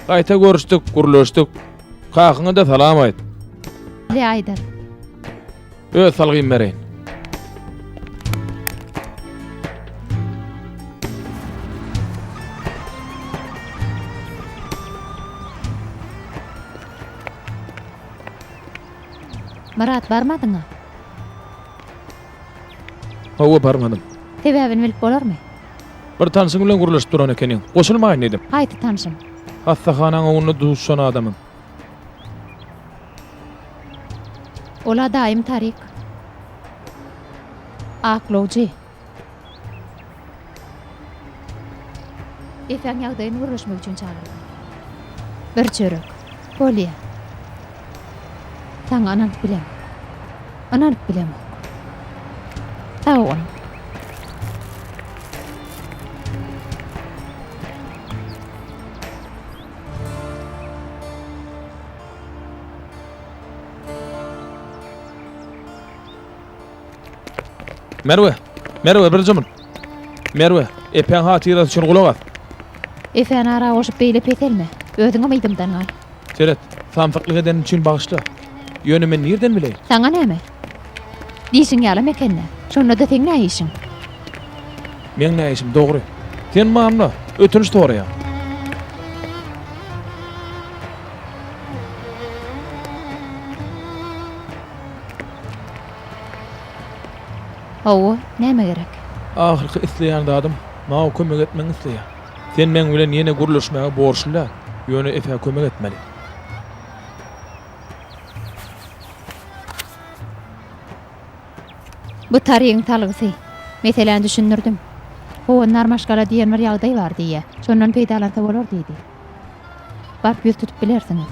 S1: Gaýta görüşdik, gürleşdik. Kakyňa-da salam aýt.
S6: Bile aýdar.
S1: Öz salgymy bereýin.
S6: Myrat barmadyňa?
S1: Hawa barmadym.
S6: Sebäbini bilip bolarmy?
S1: Bir tanşyň bilen gürleşip duran ekeniň. Goşulmaýyn diýdim.
S6: Haýsy tanşym?
S1: Hassahanaň öňünde duşan adamyň.
S6: Ol-a daýym Tarik. Aklawjy. Efäň ýagdaýyny gürleşmek üçin çagyrdy. Bir çörek. Bolýa. Saňa ynanyp bilemok. Ynanyp bilemok. Sag boluň.
S1: Merwe! Merwe, birje mun! Merwe, Epäň hatyrasy üçin gulak as!
S6: Epäni ara goşup beýle peselme. Özüňem yzymdan gal.
S1: Seret, samsyklyk edenim üçin bagyşla. Ýöne men nirden bileýin?
S6: Saňa näme? Diýşiň ýalam eken-dä. Şonda-da seň nä işiň?
S1: Meň nä işim, dogry. Sen mamla, ötünç soraýaň.
S6: Hawa, näme gerek?
S1: Ahyrky isleýän zadym, maňa kömek etmegiňi isleýän. Sen meň bilen ýene gürleşmäge borçly däl, ýöne Efä kömek etmeli.
S6: Bu Tarigiň salgysy. Meseläni düşündirdim. Howandar maşgala diýen bir ýagdaý bar diýýä. Şondan peýdalansa bolar diýdi. Baryp ýüz tutup bilersiňiz.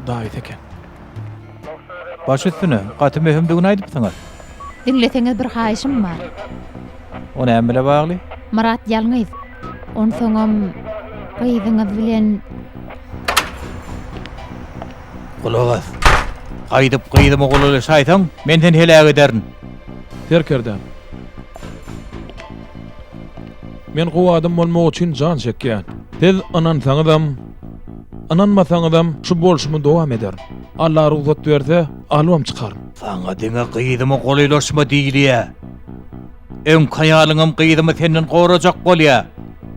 S1: Daýysy eken.
S5: Baş üstüne, gaty möhümdigini aýdypsyňyz.
S6: Diňleseňiz bir haýyşym bar.
S5: O näme bile bagly?
S6: Myrat ýalňyz. Onsoňam gyzyňyz bilen.
S5: Gulak as. Gaýdyp gyzyma golaýlaşaýsaň, men seni heläk ederin.
S1: Serkerdäm. Men gowy adam bolmak üçin jan çekýän. Siz ynansaňyzam, ynanmasaňyzam şu bolşumy dowam ederin. Alla rugsat berse, alybam çykaryn.
S5: Saňa diňe gyzyma golaýlaşma diýilýä. Öňki aýalyňam gyzymy senden gorajak bolýa.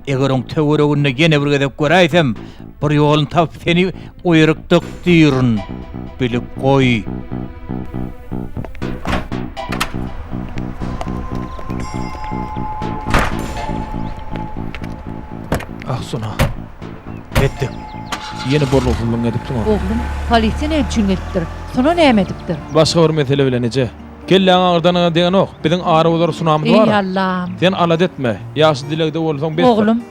S5: Eger oň töwereginde ýene bir gezek göräýsem, bir ýoluny tapyp seni oýaryp dykdyryn. Bilip goý.
S1: Ah, Sona.
S5: Etdik.
S1: Ýene bolgusyzlygyňy edipsiň-ow.
S3: Oglum, polisiýa näme üçin gelipdir? Sona näme edipdir?
S1: Başga bir mesele bilen eje. Kelläňi agyrdanyňa degenok. Biziň ara bozar sunamyz bar.
S3: Eý, Allam!
S1: Sen alada etme. Ýagşy dilegde bolsaň besdir.
S3: Oglum,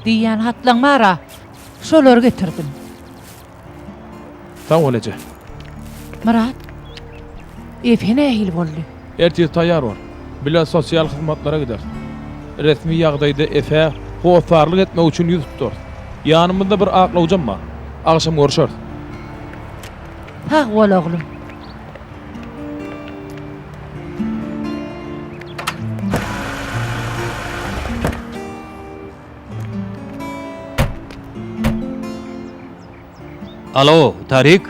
S3: diýýän hatlaň bar-a. Şolary getirdim.
S1: Sag bol, eje.
S3: Myrat, Efe nähili boldy?
S1: Ertir taýýar bol. Bile sosial hyzmatlara gideris. Resmi ýagdaýda Efä hossarlyk etmek üçin ýüz tutarys. Ýanymyzda bir aklawjam bar. Agşam görşeris.
S3: Sag bol, oglum.
S5: Alo, Tarik?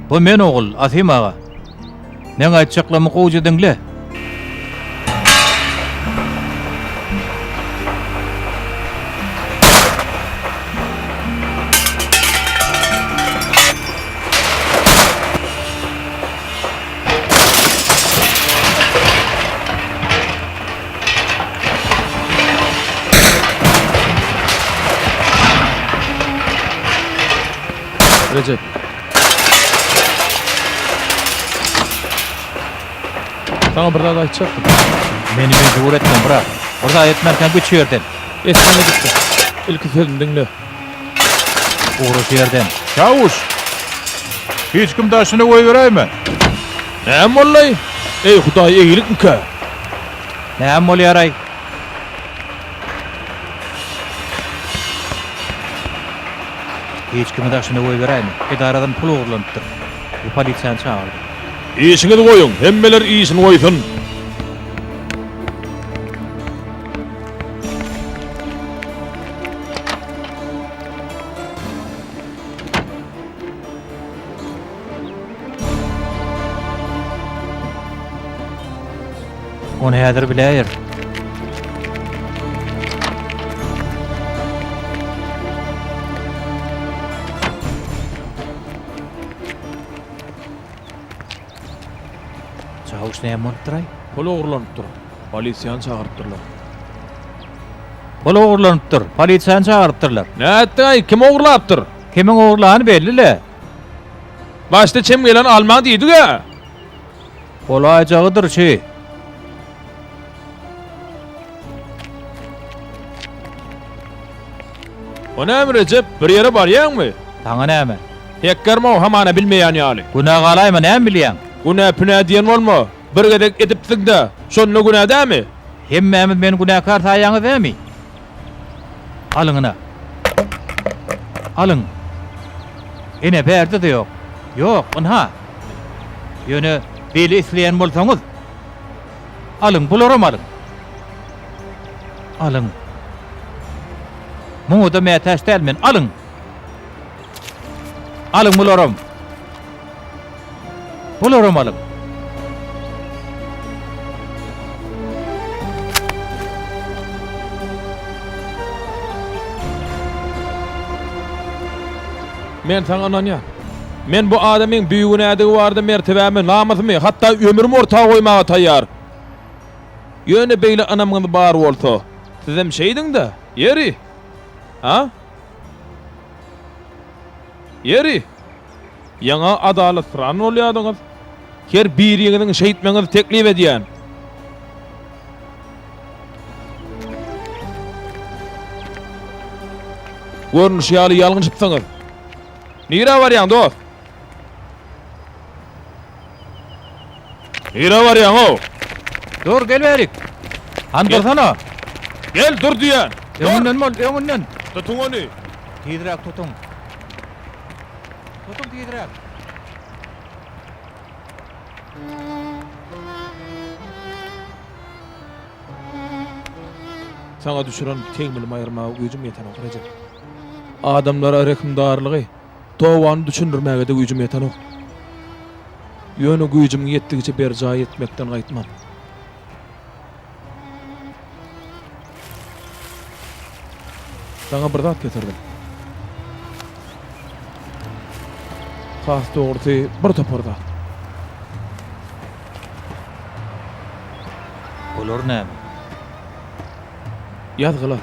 S5: Bu men ogul, Asim aga. Meň aýtjaklarymy gowja diňle.
S1: Rejep. Saňa bir zat aýtjakdym.
S5: Meni mejbur etme, brat. Bir zat etmänkäň göç ýerden.
S1: Etmeli edipdir. Ilki sözümi diňle.
S5: Ugra şu ýerden.
S8: Çawuş! Hiç kim daşyna goýberäýme.
S1: Näme boldy-aý? Eý, Hudaý, eýgilikmikä?
S5: Näme bolýar-aý? Hiç kimi daşyna goýberäýme. Edaradan pul ogurlanypdyr. Bu polisiýany çagyrdy.
S1: Işiňizi goýuň, hemmeler işini goýsun.
S5: Ony häzir biläýer. Çawuş näme bolupdyr-aý?
S1: Pul ogurlanypdyr. Polisiýany çagyrypdyrlar.
S5: Pul ogurlanypdyr. Polisiýany çagyrypdyrlar.
S1: Nätdiň-aý? Kim ogurlapdyr?
S5: Kimiň ogurlany belli-le.
S1: Başda çem gelen almaň diýdik-ä.
S5: Bolaýjagydyr şi.
S1: O näme Rejep, bir ýere barýaňmy?
S5: Saňa näme?
S1: Hekgerme-ow hamana bilmeýän ýaly.
S5: Günä galaýma, näme bilýäň?
S1: Günä-pünä diýen bolma. Bir gezek edipsiň-dä, şonda günä dämi?
S5: Hemmämiz meni günäkär saýýaňyz dämi? Alyň ine. Alyň. Ine, bärde-de ýok. Ýok, ynha. Ýöne beýle isleýän bolsaňyz, alyň, bularam alyň. Alyň. Muňa-da mätäç däl men, alyň. Alyň bularam. Bularam alyň.
S1: Men saňa ynanýan. Men bu adamyň bigünädigi barada mertebämi, namysymy, hatda ömrümi orta goýmaga taýýar. Ýöne beýle ynamyňyz bar bolsa, sizem şeýdiň-dä, ýeri? A? Ýeri? Ýaňy adalatsyran bolýadyňyz. Her biriňiziň şeýtmegiňizi teklip edýän. Görnüşi ýaly ýalňyşypsyňyz. Nirä barýaň, dost? Nirä barýaň-ow?
S5: Dur, gel bärik. Hany dursana.
S1: Gel, dur diýýän.
S5: Öňünden bol, öňünden.
S1: Tutuň ony.
S5: Tizräk tutuň. Tutuň tizräk.
S1: Saňa düşüren tegmilimi aýyrmaga güýjüm ýetenok, Rejep. Adamlara rehimdarlygy, tobany düşündirmäge-de güýjüm ýetenok. Ýöne güýjümiň ýetdigiçe berjaý etmekden gaýtman. Saňa bir zat getirdim. Has dogrusy, bir topar zat.
S5: Olar näme?
S1: Ýazgylar.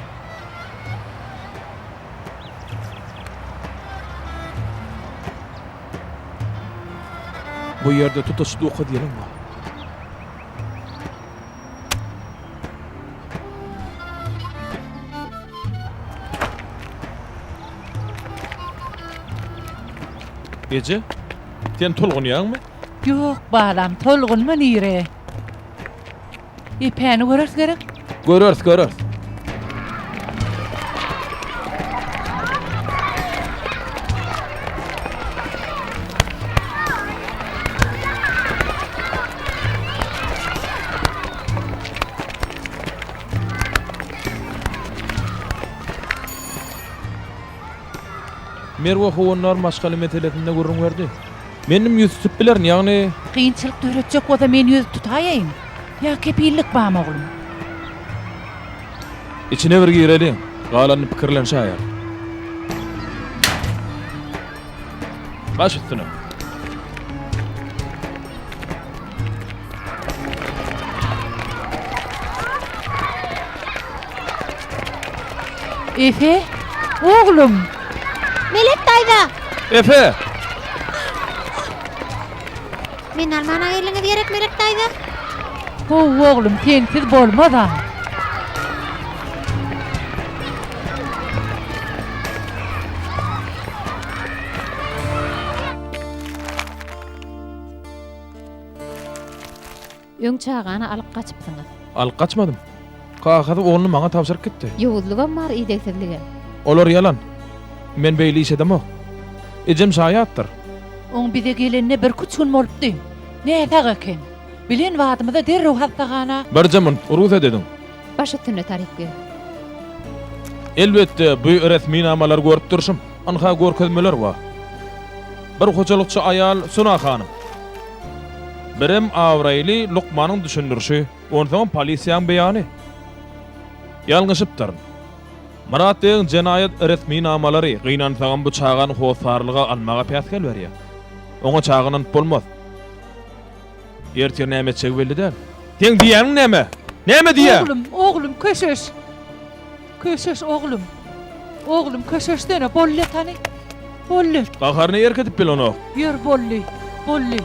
S1: Bu ýerde tutuş dokuz ýylyň bar. Eje, sen tolgunýaňmy?
S3: Ýok, balam, tolgunma nire? Epäni göreris gerek?
S1: Göreris, göreris. Merwe howandar maşgala meselesinde gürrüň berdi. Menem ýüz tutup bilerin, ýagny.
S3: Kynçylyk döretjek bolsa men ýüz tutaýaýyn. Ýa kepillik barmy oglum?
S1: Içine bir gireliň, galanyny pikirlenşäýeris. Baş üstüne.
S3: Efe, oglum!
S4: Melek daýza!
S1: Efe!
S4: Meni almana geldiňiz gerek Melek daýza?
S3: Hawa oglum, sensiz bolmaz-a.
S6: Öň çagany alyp gaçypsyňyz.
S1: Alyp gaçmadym. Kakasy ogluny maňa tabşyryp gitdi.
S6: Ýowuzlygam bar, idegsizligem.
S1: Olar ýalan. Men beýle iş edemok. Ejem şaýatdyr.
S3: Oň bize gelenine birküç gün bolupdy. Näsag eken. Bilen badymyza derrew hassahana.
S1: Birje munt, rugsat ediň.
S6: Baş üstüne Taryk beg.
S1: Elbetde, bu resminamalary görüp durşum. Ynha görkezmeler bar. Bir hojalykçy aýal Suna hanym. Birem abraýly lukmanyň düşündirişi, onsoňam polisiýaň beýany. Ýalňyşypdyryn. Myrat begiň jenaýat resminamalary gynansagam bu çagany hossarlyga almaga päsgel berýär. Oňa çaga ynanyp bolmaz. Ertir näme etjegi belli däl. Seň diýýäniň näme? Näme diýýäň?
S3: Oglum, oglum, köşeş. Köşeş, oglum. Oglum, köşeşsene, boldy hany. Boldy.
S1: Gaharyny erk edip bilenok.
S3: Ýör, boldy. Boldy.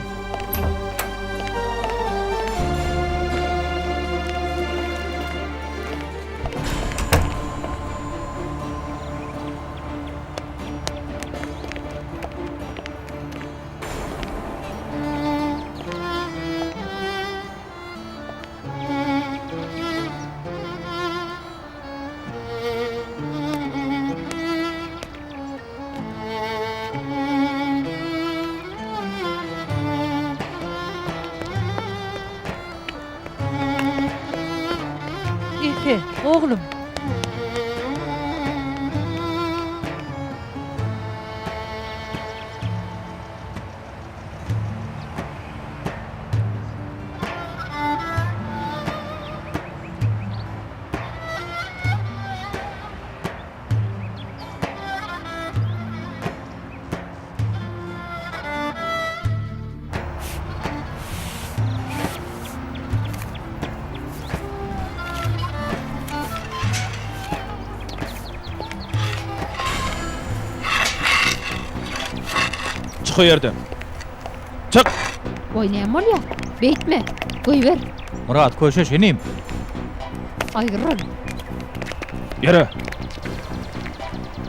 S3: Efe, oglum.
S1: Çyk o ýerden. Çyk!
S6: Goý näme bolýar? Beýtme. Goýber.
S5: Myrat köşeş inim.
S6: Aýryl.
S1: Ýöre.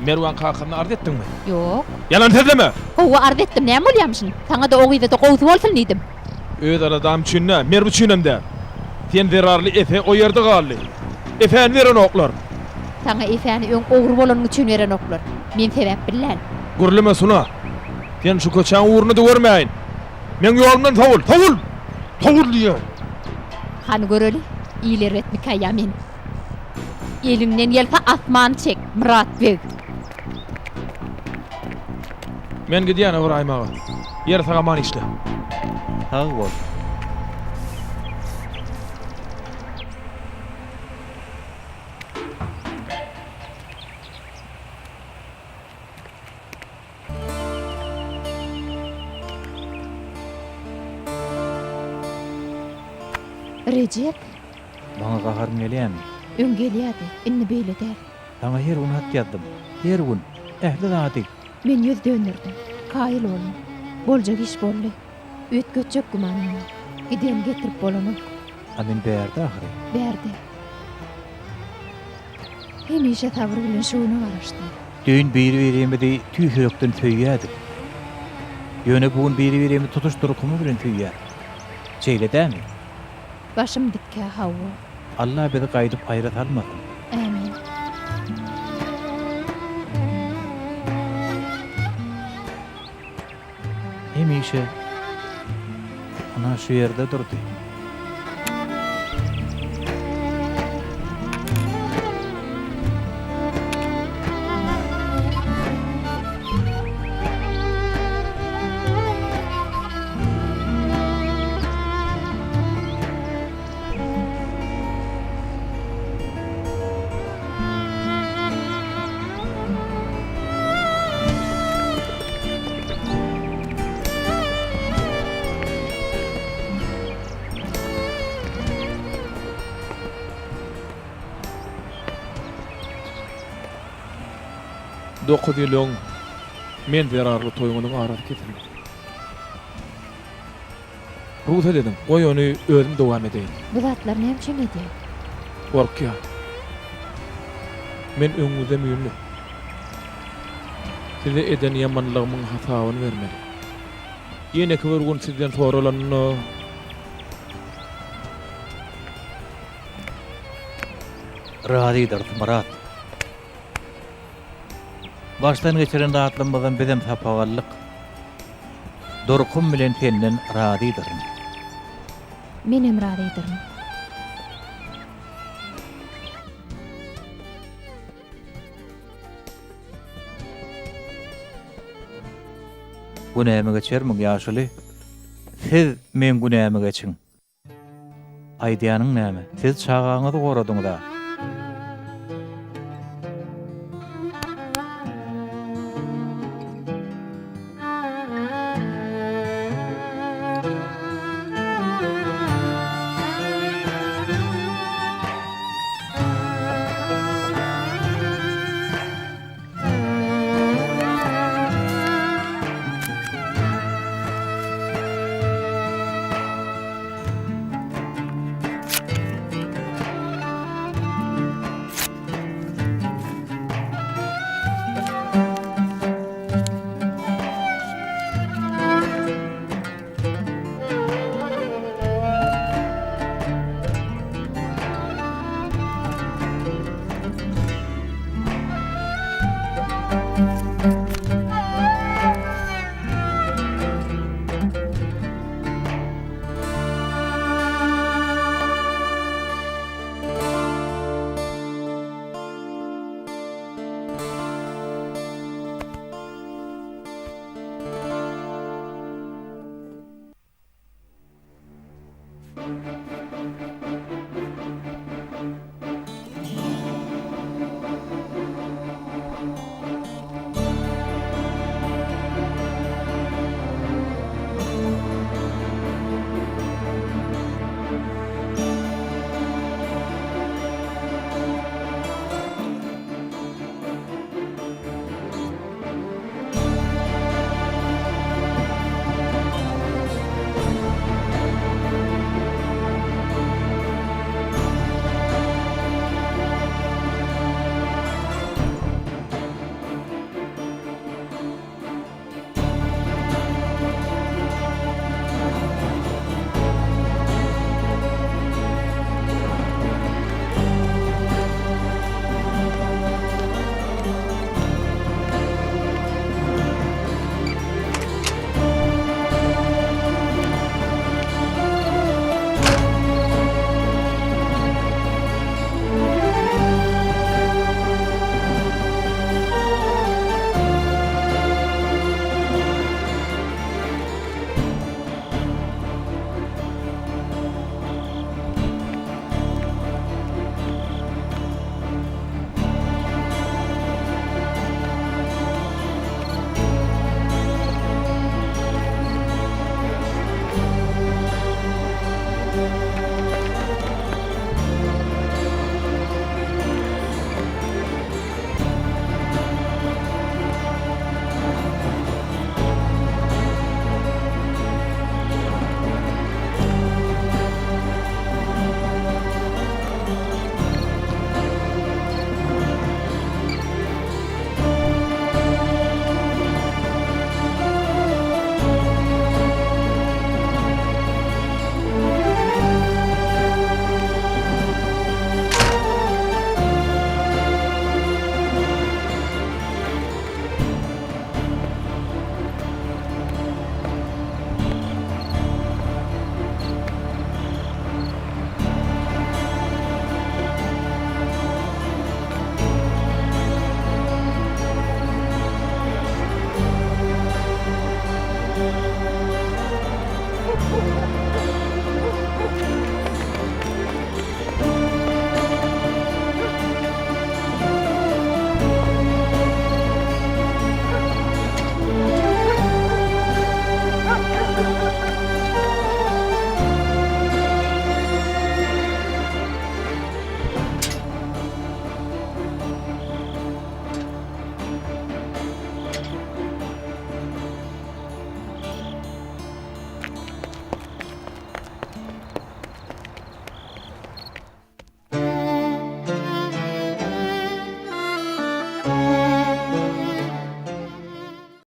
S1: Merwan kakamyna arz etdiňmi?
S6: Ýok.
S1: Ýalan sözleme!
S6: Hawa arz etdim näme bolýamyşyn? Saňa-da o gyza-da gowusy bolsun diýdim.
S1: Öz aladam üçin däl, Merw üçinem däl. Sen zerarly Efe o ýerde galdy. Efäni berenoklar.
S6: Saňa Efäni öň ogry bolanyň üçin berenoklar. Men sebäp billän.
S1: Gürleme Suna. Sen şu köçäň ugruny-da görmäýin. Meň ýolumdan sowul! Sowul! Sowul diýýän!
S6: Hany göreli, il erbetmikä ýa men? Eliňden gelse asmany çek, Myrat beg!
S1: Men gidýän Ybraýym aga. Ýeri sag-aman işle.
S5: Sag bol.
S6: Rejep.
S5: Maňa gaharyň gelýämi?
S6: Öň gelýärdi, indi beýle däl.
S5: Saňa her gün hat ýazdym. Her gün. Ähli zady.
S6: Men ýüz dönderdim. Kaýyl boldum. Boljak iş boldy. Üýtgetjek gümanym ýok. Gideni getirip bolanok.
S5: A men bärde ahyry.
S6: Bärde. Hemişe sabyr bilen şu güne garaşdym.
S5: Düýn biri-birimizi tüýs ýürekden söýýärdik. Ýöne bu gün biri-birimizi tutuş durkumyz bilen söýýäris. Şeýle dälmi?
S6: Başym dikkä, hawa.
S5: Alla bizi gaýdyp aýra salmasyn.
S6: Ämin.
S5: Hemişe ana şu ýerde durdy.
S1: Dokuz ýyl öň men zerarly toýuňyzyň arasy kesildi. Rugsat ediň, goý ony özüm dowam edeýin.
S6: Bu zatlary näme üçin edýäň?
S1: Gorkýan. Men öňüňizde müýnli. Size eden ýamanlygymyň hasabyny bermeli. Ýeneki bir gün sizden soralanynda.
S5: Razydyrys, Myrat. Başdan geçiren zatlarymyzdan bizem sapak aldyk. Durkum bilen senden razydyryn.
S6: Menem razydyryn.
S5: Günämi geçermiň, ýaşuly? Siz meň günämi geçiň. Aýdýanyň näme? Siz çagaňyzy goradyňyz-a.